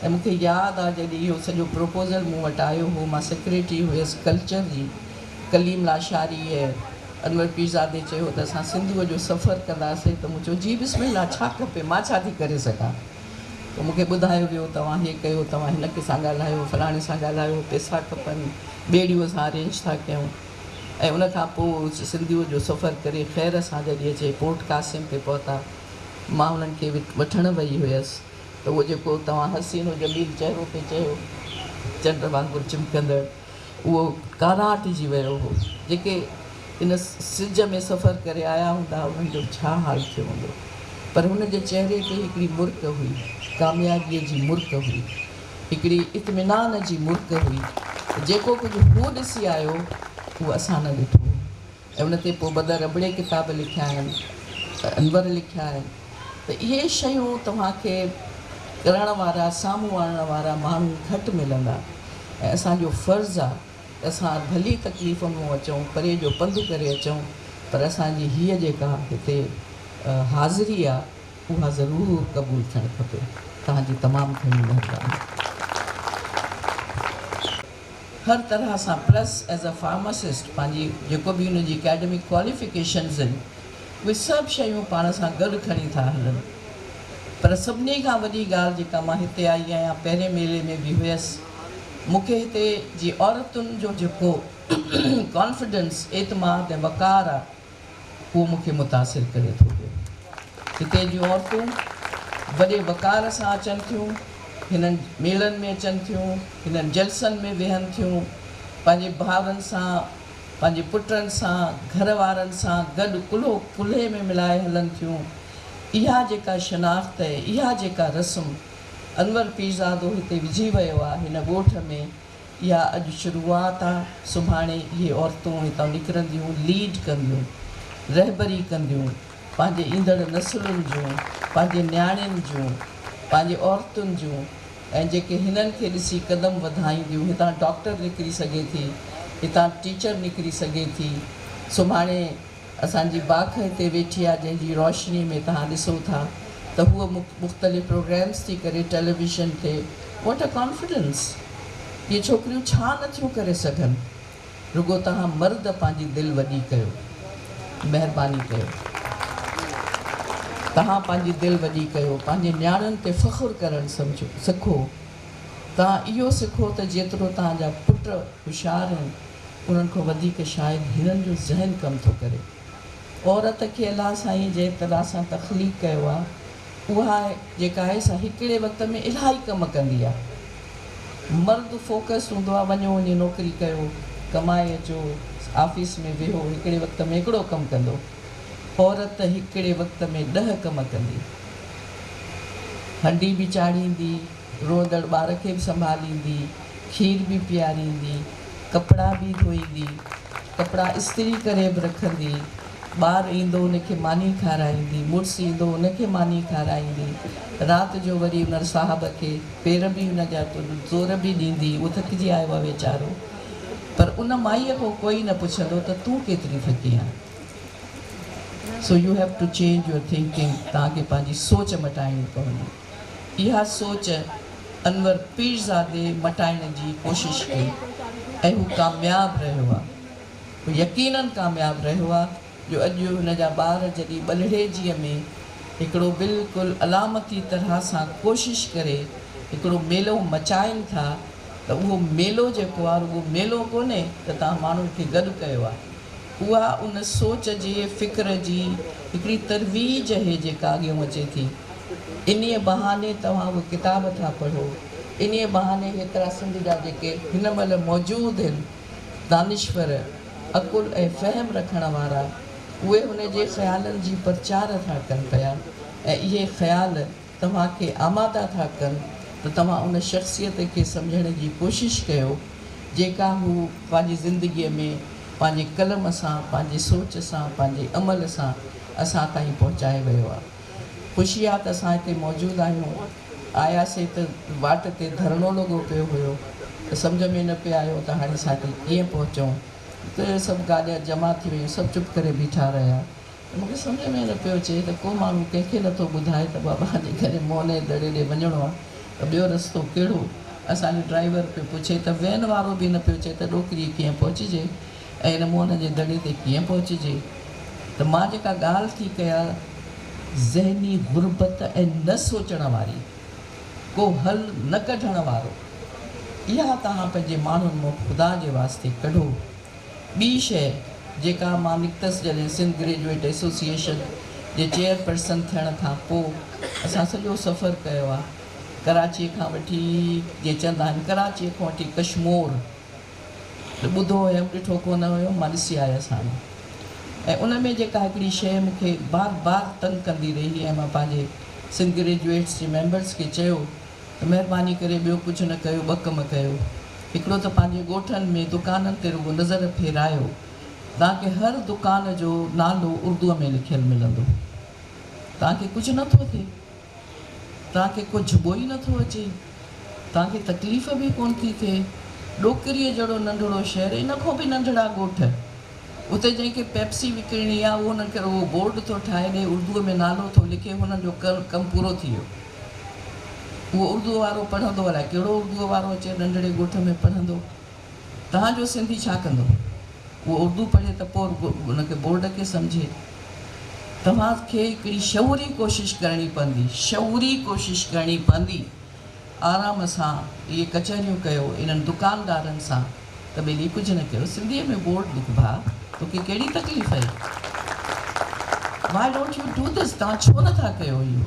۽ مون کي ياد آ جڏهن اهو سڄو پروپوزل مون وٽ آيو هو مان سيڪريٽري هيس ڪلچر جي ڪليم لاشاري ۽ انور پيرزادي چيو ته اسان سنڌوء جو سفر ڪنداسين ته مون چيو جي بسم الله ڇا کپي مان ڇا ٿي ڪري سگهان پوء مون کي ٻڌايو ويو توهان هي ڪيو توهان هن کي سان ڳالهايو فلاڻي سان ڳالهايو پئسا کپن ٻيڙيون اسان ارينج ٿا ڪيون ۽ ان کان پوء سنڌوء جو سفر ڪري خير سان جڏهن اچي پورٽ قاسم تي پهتا مان انهن کي وٺڻ وئي هيس ته اهو جيڪو توهان حسين و جميل چهرو پئي چيو، چنڊ وانگر چمڪندڙ، اهو ڪاراٽجي ويو هو. جيڪي ان سج ۾ سفر ڪري آيا هوندا، انهن جو ڇا حال ٿيو هوندو. پر هن جي چهري تي هڪڙي مرڪ هئي، ڪاميابيء جي مرڪ هئي، هڪڙي اطمينان جي مرڪ هئي ته جيڪو ڪجهه هو ڏسي آيو، اهو اسان نه ڏٺو هو. ۽ ان تي پوء بدر ابڙي ڪتاب لکيا آهن، انور لکيا آهن ته اهي شيون توهان کي ڪرڻ وارا، سامهون آڻڻ وارا ماڻهو گهٽ ملندا ۽ اسان جو فرض آ ته اسان ڀلي تڪليفن مون اچون، پري جو پنڌ ڪري اچون پر اسان جي هيء جيڪا هتي حاضري آ اها ضرور قبول ٿيڻ کپي. توهان جي تمام گهڻي مهرباني. هر طرح سان پلس ايز ا فارماسسٽ پنهنجي جيڪو به هن جي اڪيڊمڪ ڪواليفڪيشنز آهن اهي سڀ شيون پاڻ سان گڏ کڻي ٿا هلن پر سڀني کان وڏي ڳالهه جيڪا مان هتي آئي آهيان پهرين ميلي ۾ به هيس مون کي هتي جي عورتن جو جيڪو ڪانفيڊنس اعتماد ۽ وقار آهي اهو مون کي متاثر ڪري ٿو پيو. هتي جون عورتون وڏي وقار سان اچن ٿيون، هنن ميلن ۾ اچن ٿيون، هنن جلسن ۾ ويهن ٿيون، پنهنجي ڀائرن سان، پنهنجي پٽن سان، گهر وارن سان گڏ ڪلهو ڪلهي ۾ ملائي هلن ٿيون. اها جيڪا شناخت ۽ اها جيڪا رسم انور پيرزادو هتي وجهي ويو آهي هن ڳوٺ ۾، اها اڄ شروعات آ، سڀاڻي اهي عورتون هتان نڪرنديون، ليڊ ڪنديون، رهبري ڪنديون، پنهنجي ايندڙ نسلن جون، پنهنجي نياڻين جون، پنهنجي عورتن جون ۽ جيڪي هنن کي ڏسي قدم وڌائينديون، هتان ڊاڪٽر نڪري سگهي ٿي، هتان ٽيچر نڪري سگهي ٿي، سڀاڻي. اسان جي باک هتي ويٺي آ جنهن جي روشني ۾ توهان ڏسو ٿا ته هوء مختلف پروگرامز ٿي ڪري ٽيليويزن تي واٽ ا ڪانفيڊنس اهي ڇوڪريون ڇا نه ٿيون ڪري سگهن رڳو توهان مرد پنهنجي دل وڏي ڪيو مهرباني ڪيو توهان پنهنجي دل وڏي ڪيو پنهنجي نياڻين تي فخر ڪرڻ سمجهو سکو توهان اهو سکو ته جيترو توهان جا پٽ هوشيار آهن انهن کان وڌيڪ شايد هنن جو ذهن ڪم ٿو ڪري. عورت کي الله سائين جنهن طرح سان تخليق ڪيو آ، اها جيڪا آهي سا هڪڙي وقت ۾ الاهي ڪم ڪندي آ. مرد فوڪس هوندو آ، وڃو وڃي نوڪري ڪيو، ڪمائي اچو، آفيس ۾ ويهو، هڪڙي وقت ۾ هڪڙو ڪم ڪندو. عورت هڪڙي وقت ۾ ڏهه ڪم ڪندي. هنڊي به چاڙهيندي، روئندڙ ٻار کي به سنڀاليندي، کير به پياريندي، ڪپڙا به ڌوئيندي، ڪپڙا استري ڪري به رکندي، ٻار ايندو ان کي ماني کارائيندي، مڙس ايندو ان کي ماني کارائيندي، رات جو وري ان صاحب کي پير به ان جا زور به ڏيندي، اهو ٿڪجي آيو آهي ويچارو، پر ان مائيء کان ڪوئي نه پڇندو ته تون ڪيتري ٿڪي آهين. So you have to change your thinking, توهان کي پنهنجي سوچ مٽائڻي پوندي. اها سوچ انور پيرزادي مٽائڻ جي ڪوشش ڪئي ۽ هو ڪامياب رهيو آ. هو يقينن ڪامياب رهيو آ جو اڄ هن جا ٻار جڏهن ٻلهڙيجيء ۾ هڪڙو بلڪل علامتي طرح سان ڪوشش ڪري هڪڙو ميلو مچائين ٿا ته اهو ميلو جيڪو آهي رڳو ميلو ڪونهي ته توهان ماڻهن کي گڏ ڪيو آهي اها ان سوچ جي فڪر جي هڪڙي ترويج اهي جيڪا اڳيون اچي ٿي. انهيء بهاني توهان اهي ڪتاب ٿا پڙهو، انهيء بهاني هيترا سنڌ جا جيڪي هن مهل موجود هن دانشور، عقل ۽ فهم رکڻ وارا، اهي هن جي خيالن جي پرچار ٿا ڪن پيا ۽ اهي خيال توهان کي آماده ٿا ڪن ته توهان ان شخصيت کي سمجهڻ جي ڪوشش ڪيو جيڪا هو پنهنجي زندگيء ۾ پنهنجي قلم سان، پنهنجي سوچ سان، پنهنجي عمل سان اسان تائين پهچائي ويو آهي. خوشي آ ته اسان هتي موجود آهيون. آياسي ته واٽ تي ڌرڻو لڳو پيو هيو ته سمجهه ۾ نه پئي آيو ته هاڻي اسان هتي ڪيئن پهچون. ته سڀ گاڏيان جمع ٿي ويون، سڀ چپ ڪري بيٺا رهيا. ته مون کي سمجهه ۾ نه پيو اچي ته ڪو ماڻهو ڪنهن کي نٿو ٻڌائي ته بابا جيڪڏهن موهن جي دڙي ڏي وڃڻو آ ته ٻيو رستو ڪهڙو؟ اسان جو ڊرائيور پيو پڇي ته وين وارو به نه پيو چئي ته ڏوڪريء ڪيئن پهچجي ۽ هن موهن جي دڙي تي ڪيئن پهچجي؟ ته مان جيڪا ڳالهه ٿي ڪيان ذهني غربت ۽ نه سوچڻ واري، ڪو حل نه ڪڍڻ وارو، اها توهان پنهنجي ماڻهن مان خدا جي واسطي ڪڍو. ٻي شيء جيڪا مان نڪتس جڏهن سنڌ گريجوئيٽ ايسوسيئيشن جي چيئرپرسن ٿيڻ کان پوء اسان سڄو سفر ڪيو آ ڪراچيء کان وٺي جيئن چوندا آهن ڪراچيء کان وٺي ڪشمور ته ٻڌو هيم ڏٺو ڪونه هيو مان ڏسي آيس هاڻي ۽ ان ۾ جيڪا هڪڙي شيء مون کي بار بار تنگ ڪندي رهي ۽ مان پنهنجي سنڌ گريجوئيٽس جي ميمبرس کي چيو ته مهرباني ڪري ٻيو ڪجهه نه ڪيو ٻه ڪم ڪيو هڪڙو ته پنهنجي ڳوٺن ۾ دڪانن تي رڳو نظر ڦيرايو توهان کي هر دڪان جو نالو اردوء ۾ لکيل ملندو توهان کي ڪجهه نه ٿو ٿئي توهان کي ڪو جهٻو ئي نه ٿو اچي توهان کي تڪليف به ڪونه ٿي ٿئي ڏوڪريء جهڙو ننڍڙو شهر ان کان به ننڍڙا ڳوٺ اتي جنهن کي پيپسي وڪڻڻي آهي اهو انهن کي رڳو بورڊ ٿو ٺاهي ڏئي اردوء ۾ نالو ٿو لکي هنن جو ڪم پورو ٿي ويو. اهو اردوء وارو پڙهندو الائي ڪهڙو اردوء وارو اچي ننڍڙي ڳوٺ ۾ پڙهندو. توهان جو سنڌي ڇا ڪندو؟ اهو اردو پڙهي ته پوء رڳو ان کي بورڊ کي سمجهي. توهان کي هڪڙي شعوري ڪوشش ڪرڻي پوندي، شعوري ڪوشش ڪرڻي پوندي. آرام سان اهي ڪچهريون ڪيو انهن دڪاندارن سان ته ٻيلي ڪجهه نه ڪيو سنڌيء ۾ بورڊ لک ڀاء توکي ڪهڙي تڪليف اهي؟ Why don't you do this توهان ڇو نه ٿا ڪيو اهو؟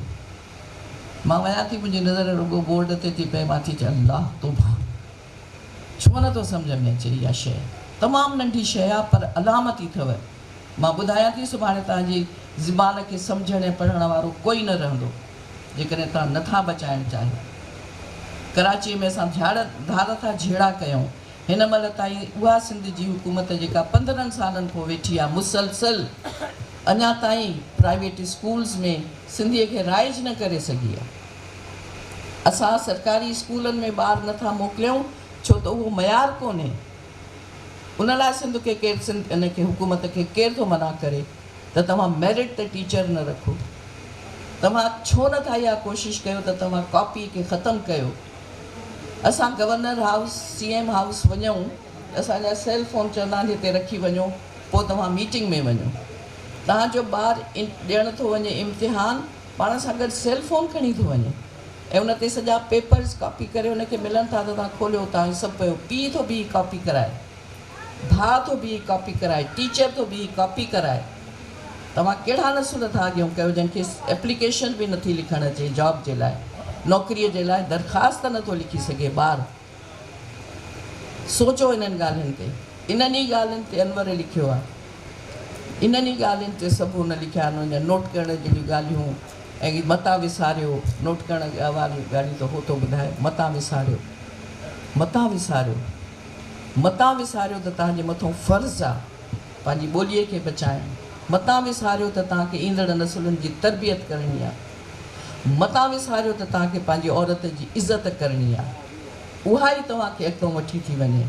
مان وڃان ٿي منهنجي نظر رڳو بورڊ تي ٿي پئي مان ٿي چيان الله توبه ڇو نه ٿو سمجهه ۾ اچي اها شيء تمام ننڍي شيء آ پر علامتي اٿو مان ٻڌايان ٿي سڀاڻي توهان جي زبان کي سمجهڻ ۽ پڙهڻ وارو ڪوئي نه رهندو جيڪڏهن توهان نه ٿا بچائڻ چاهيو. ڪراچيء ۾ اسان ڌياڙ ڌار ٿا جهيڙا ڪيون. هن مهل تائين اها سنڌ جي حڪومت جيڪا 15 سالن کان ويٺي آ مسلسل اڃا تائين پرائيويٽ اسڪولز ۾ سنڌيء کي رائج نه ڪري سگهي آ. اسان سرڪاري اسڪولن ۾ ٻار نه ٿا موڪليون ڇو ته اهو معيار ڪونهي. ان لاء سنڌ کي ڪير سنڌ ان کي حڪومت کي ڪير ٿو منع ڪري ته توهان ميرٽ تي ٽيچر نه رکو. توهان ڇو نه ٿا اها ڪوشش ڪيو ته توهان ڪاپي کي ختم ڪيو. اسان governor house, C M house وڃون ته اسان جا سيل فون چوندا آهن هتي رکي وڃو پوء توهان ميٽنگ ۾ وڃو. توهان جو ٻار ڏيڻ ٿو وڃي امتحان پاڻ سان گڏ سيل فون کڻي ٿو وڃي ۽ ان تي سڄا پيپرز ڪاپي ڪري ان کي ملن ٿا ته توهان کوليو توهان جو سڀ پيو پيء ٿو بيهي ڪاپي ڪرائي. ڀاء ٿو بيهي ڪاپي ڪرائي، ٽيچر ٿو بيهي ڪاپي ڪرائي. توهان ڪهڙا نسل ٿا اڳيون ڪيو جن کي ايپليڪيشن به نٿي لکڻ اچي جاب جي لاء، نوڪريء جي لاء درخواست نٿو لکي سگهي ٻار. سوچو انهن ڳالهين تي. انهن ئي ڳالهين تي انور لکيو آهي. انهن ئي ڳالهين تي سڀ هن لکيا آهن. هن جا نوٽ ڪرڻ جهڙيون ڳالهيون ۽ متان وساريو نوٽ ڪرڻ واريون ڳالهيون ته هو ٿو ٻڌائي متان وساريو. متان وساريو. متان وساريو ته توهان جي مٿئون فرض آ پنهنجي ٻوليء کي بچائڻ. متان وساريو ته توهان کي ايندڙ نسلن جي تربيت ڪرڻي آ. متان وساريو ته توهان کي پنهنجي عورت جي عزت ڪرڻي آ. اها ئي توهان کي اڳتئون وٺي ٿي وڃي.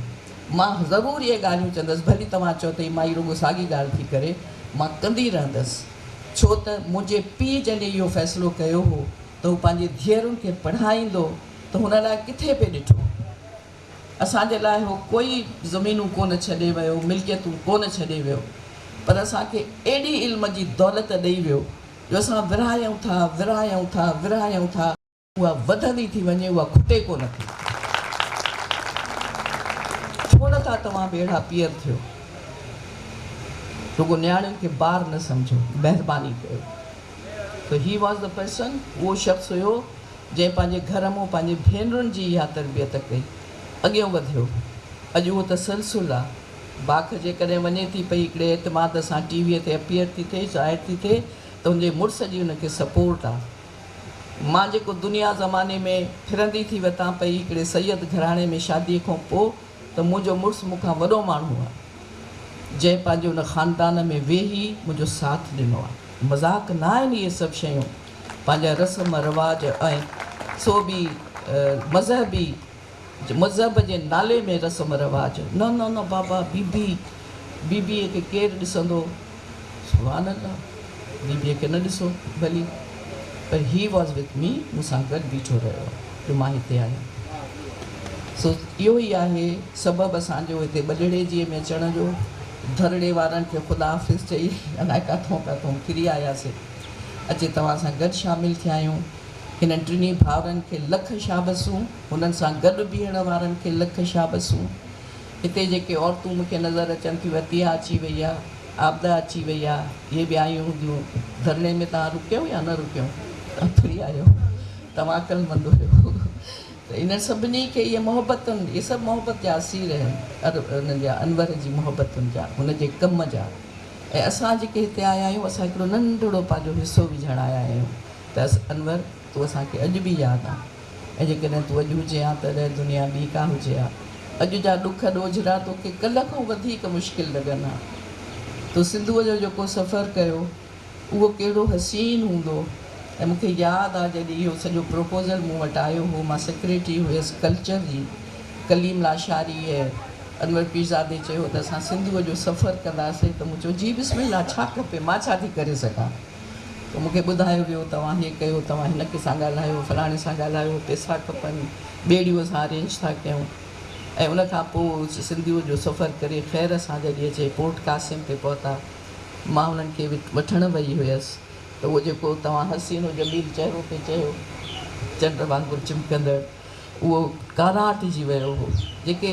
مان ضرور اهي ڳالهيون چوندس، ڀلي توهان چئو ته هي مائي رڳو ساڳي ڳالهه ٿي ڪري، مان ڪندي رهندس. ڇو ته منهنجي پيء جڏهن اهو فيصلو ڪيو هو ته هو پنهنجي ڌيئرن کي پڙهائيندو ته هن لاء ڪٿي پئي ڏٺو. اسان جي لاء هو ڪوئي زمينون ڪونه ڇڏي ويو، ملڪيتون ڪونه ڇڏي ويو، پر اسان کي ايڏي علم جي دولت ڏئي ويو جو اسان ورهايون ٿا، ورهايون ٿا، ورهايون ٿا، اها وڌندي ٿي وڃي، اها کٽي ڪونه ٿي. ڇو نه ٿا توهان به اهڙا پيئر ٿيو؟ رڳو نياڻين کي بار نه سمجهو، مهرباني ڪيو. So he was the person، اهو شخص هيو جنهن پنهنجي گهر مون پنهنجي ڀينرن جي اها تربيت ڪئي. اڳيون وڌيو. اڄ اهو تسلسل آ. باک جيڪڏهن وڃي ٿي پئي هڪڙي اعتماد سان ٽي ويء تي اپيئر ٿي ٿئي، ظاهر ٿي ٿئي ته هن جي مڙس جي هن کي سپورٽ آ. مان جيڪو دنيا زماني ۾ ڦرندي ٿي وتان پئي هڪڙي سيد گهراڻي ۾ شاديء کان پوء ته منهنجو مڙس مون کان وڏو ماڻهو آ. جنهن پنهنجي ان خاندان ۾ ويهي منهنجو ساٿ ڏنو آ. مذاق نه آهن اهي سڀ شيون. پنهنجا رسم رواج ۽ سو به مذهبي مذهب جي نالي ۾ رسم رواج. نه نه نه بابا بي بي بي بيء کي ڪير ڏسندو. سبحان الله بي بيء کي نه ڏسو ڀلي پر هي واز وٿ مي مون سان گڏ بيٺو رهيو جو مان هتي آهيان. سو اهو ئي آهي سبب اسان جو هتي ٻڍڙيجيء ۾ اچڻ جو. ڌرڙي وارن کي خدا حافظ چئي الائي ڪاٿئون ڪاٿئون ڦري آياسي. اچي توهان سان گڏ شامل ٿيا آهيون. هنن ٽنهي ڀائرن کي لک شابسون، هنن سان گڏ بيهڻ وارن کي لک شابسون. هتي جيڪي عورتون مون کي نظر اچن ٿيون، عطيه اچي وئي آ، عابده اچي وئي آ، اهي به آيون هونديون. ڌرڻي ۾ توهان رڪيو يا نه رڪيو؟ توهان ٿري آهيو، توهان عقلمند هيو. ته انهن سڀني کي اهي محبتن، اهي سڀ محبت جا اسير آهن، انهن جا انور جي محبتن جا، هن جي ڪم جا. ۽ اسان جيڪي هتي آيا آهيون، اسان هڪڙو ننڍڙو پنهنجو حصو وجهڻ آيا آهيون ته انور تون اسان کي اڄ به ياد آن ۽ جيڪڏهن تون اڄ هجين ها تڏهن دنيا ٻي ڪا هجي ها. اڄ جا ڏک ڏوجهرا توکي ڪلهه کان وڌيڪ مشڪل لڳن ها. تو سنڌوء جو جيڪو سفر ڪيو، اهو ڪهڙو حسين هوندو ۽ مون کي ياد آ جڏهن اهو سڄو پروپوزل مون وٽ آيو هو مان سيڪريٽري هيس ڪلچر جي ڪليم لاشاري ۽ انور پيرزادي چيو ته اسان سنڌوء جو سفر ڪنداسين ته مون چيو جي بسم الله ڇا کپي مان ڇا ٿي ڪري سگهان ته مون کي ٻڌايو ويو توهان هي ڪيو توهان هن کي سان ڳالهايو فلاڻي سان ڳالهايو پئسا کپن ٻيڙيون اسان ارينج ٿا ڪيون ۽ ان کان پوء سنڌوء جو سفر ڪري خير سان جڏهن اچي پورٽ قاسم تي پهتا مان انهن کي وٺڻ وئي هيس ته اهو جيڪو توهان حسين و جميل چهرو پئي چيو، چنڊ وانگر چمڪندڙ، اهو ڪاراٽجي ويو هو. جيڪي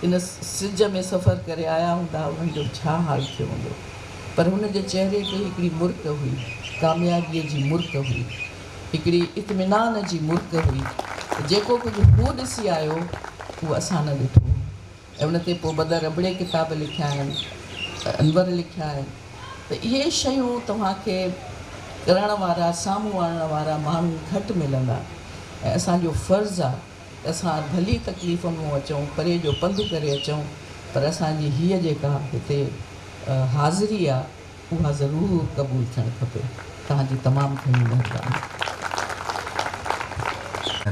ان سج ۾ سفر ڪري آيا هوندا، انهن جو ڇا حال ٿيو هوندو. پر هن جي چهري تي هڪڙي مرڪ هئي، ڪاميابيء جي مرڪ هئي، هڪڙي اطمينان جي مرڪ هئي ته جيڪو ڪجهه هو ڏسي آيو، اهو اسان نه ڏٺو هو. ۽ ان تي پوء بدر ابڙي ڪتاب لکيا آهن، انور لکيا آهن ته اهي شيون توهان کي ڪرڻ وارا، سامهون آڻڻ وارا ماڻهو گهٽ ملندا ۽ اسان جو فرض آ ته اسان ڀلي تڪليفن مون اچون، پري جو پنڌ ڪري اچون پر اسان جي هيء جيڪا هتي حاضري آ اها ضرور قبول ٿيڻ کپي. توهان جي تمام گهڻي مهرباني.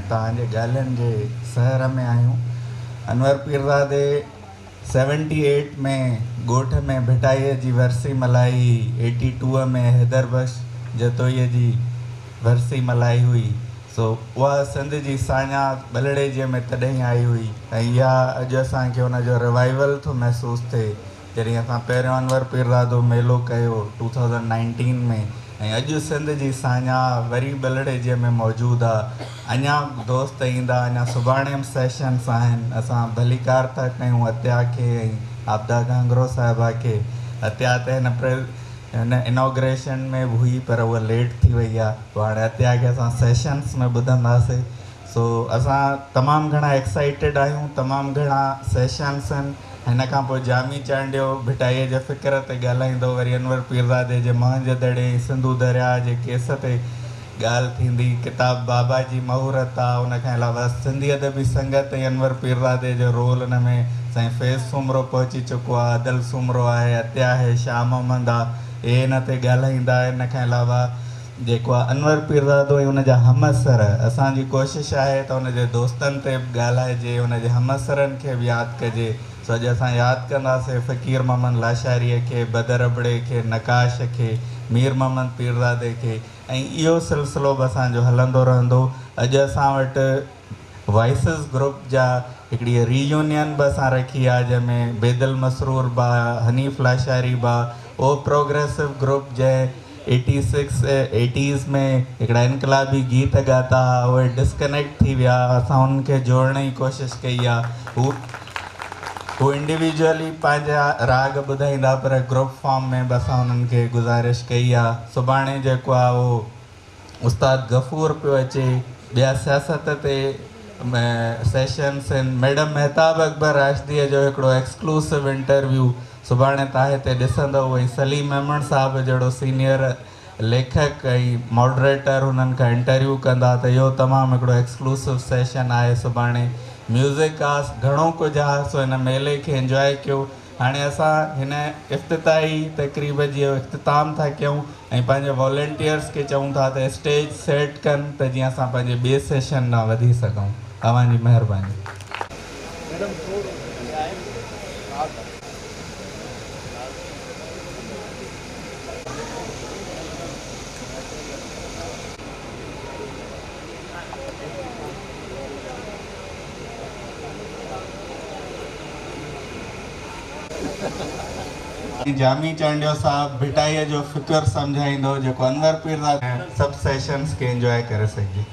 توهان جي ڳالهين جي سحر ۾ آهيون. انور پيرزادي سيونٽي ايٽ ۾ ڳوٺ ۾ ڀٽائيء جي ورسي ملهائي هئي، ايٽي ٽوء ۾ حيدر بخش جتوئيء جي ورسي ملهائي هئي، سو اها سنڌ جي ساڃاهه ٻلهڙيجيء ۾ تڏهن آئي هئي ۽ اها اڄ اسان کي ان جو ريوائيول ٿو محسوس ٿئي. جڏهن اسان پهريون انور پيرزادو ميلو ڪيو ٽو ٿائوزنڊ نائنٽين ۾ ۽ اڄ سنڌ جي ساڃاهه وري ٻلهڙيجيء ۾ موجود آ. اڃا دوست ايندا اڃا سڀاڻي به سيشنس آهن. اسان ڀليڪار ٿا ڪيون عطيا کي ۽ عابده گهانگهرو صاحبه کي. عطيا ته هن پري هن انوگريشن ۾ به هئي پر هوء ليٽ ٿي وئي آ. پوء هاڻي عطيا کي اسان سيشنس ۾ ٻڌنداسي. سو اسان تمام گهڻا ايڪسائيٽيڊ آهيون تمام گهڻا سيشنس آهن هن کان پوء جامي چانڊيو ڀٽائيء جي فڪر تي ڳالهائيندو وري انور پيرزادي جي مهن جي دڙي ۽ سنڌو درياهه جي ڪيس تي ڳالهه ٿيندي ڪتاب بابا جي مهورت آ ان کان علاوه سنڌي ادبي سنگت ۽ انور پيرزادي جو رول ان ۾ سائين فيض سومرو پهچي چڪو آ ادل سومرو آهي عطيا آهي شاهه محمد آ اهي ان تي ڳالهائيندا ان کان علاوه جيڪو آ انور پيرزادو ۽ ان جا همعصر، اسان جي ڪوشش آهي ته ان جي دوستن تي به ڳالهائجي، ان جي همعصرن کي به ياد ڪجي، سو اڄ اسان ياد ڪنداسين فقير محمد لاشاريء کي، بدر ابڙي کي، نقاش کي، مير محمد پيرزادي کي ۽ اهو سلسلو به اسان جو هلندو رهندو. اڄ اسان وٽ وائسز گروپ جا هڪڙي ري يونين به اسان رکي آ جنهن ۾ بيدل مسرور با، حنيف لاشاري با، او پروگريسو گروپ جنهن ايٽي سڪس ايٽيز ۾ هڪڙا انقلابي گيت ڳاتا ها اهي ڊسڪنيڪٽ ٿي ويا اسان انهن کي جوڙڻ جي ڪوشش ڪئي آ هو هو انڊيويجوئلي پنهنجا راڳ ٻڌائيندا پر گروپ فارم ۾ به اسان انهن کي گذارش ڪئي آ سڀاڻي جيڪو آ اهو استاد غفور پيو اچي ٻيا سياست تي سيشنس آهن ميڊم مهتاب اڪبر راشديء جو هڪڙو ايڪسڪلوسو انٽرويو سڀاڻي توهان هتي ڏسندؤ ۽ سليم ميمڻ صاحب جهڙو سينيئر ليکڪ ۽ ماڊريٽر هنن کان انٽرويو ڪندا ته اهو تمام هڪڙو ايڪسڪلوسو سيشن آهي سڀاڻي ميوزڪ آ گهڻو ڪجهه آ سو هن ميلي کي انجواء ڪيو هاڻي اسان هن افتتاحي تقريب جي اختتام ٿا ڪيون ۽ پنهنجي والنٽيئرس کي چئون ٿا ته اسٽيج سيٽ ڪن ته جيئن اسان پنهنجي ٻئي سيشن ڏانهن وڌي سگهون. اوهان جي مهرباني. جامي چانڊيو صاحب ڀٽائيء جو فڪر سمجهائيندو جيڪو انور پيرزادو. سڀ سيشنز کي انجواء ڪري سگهجي.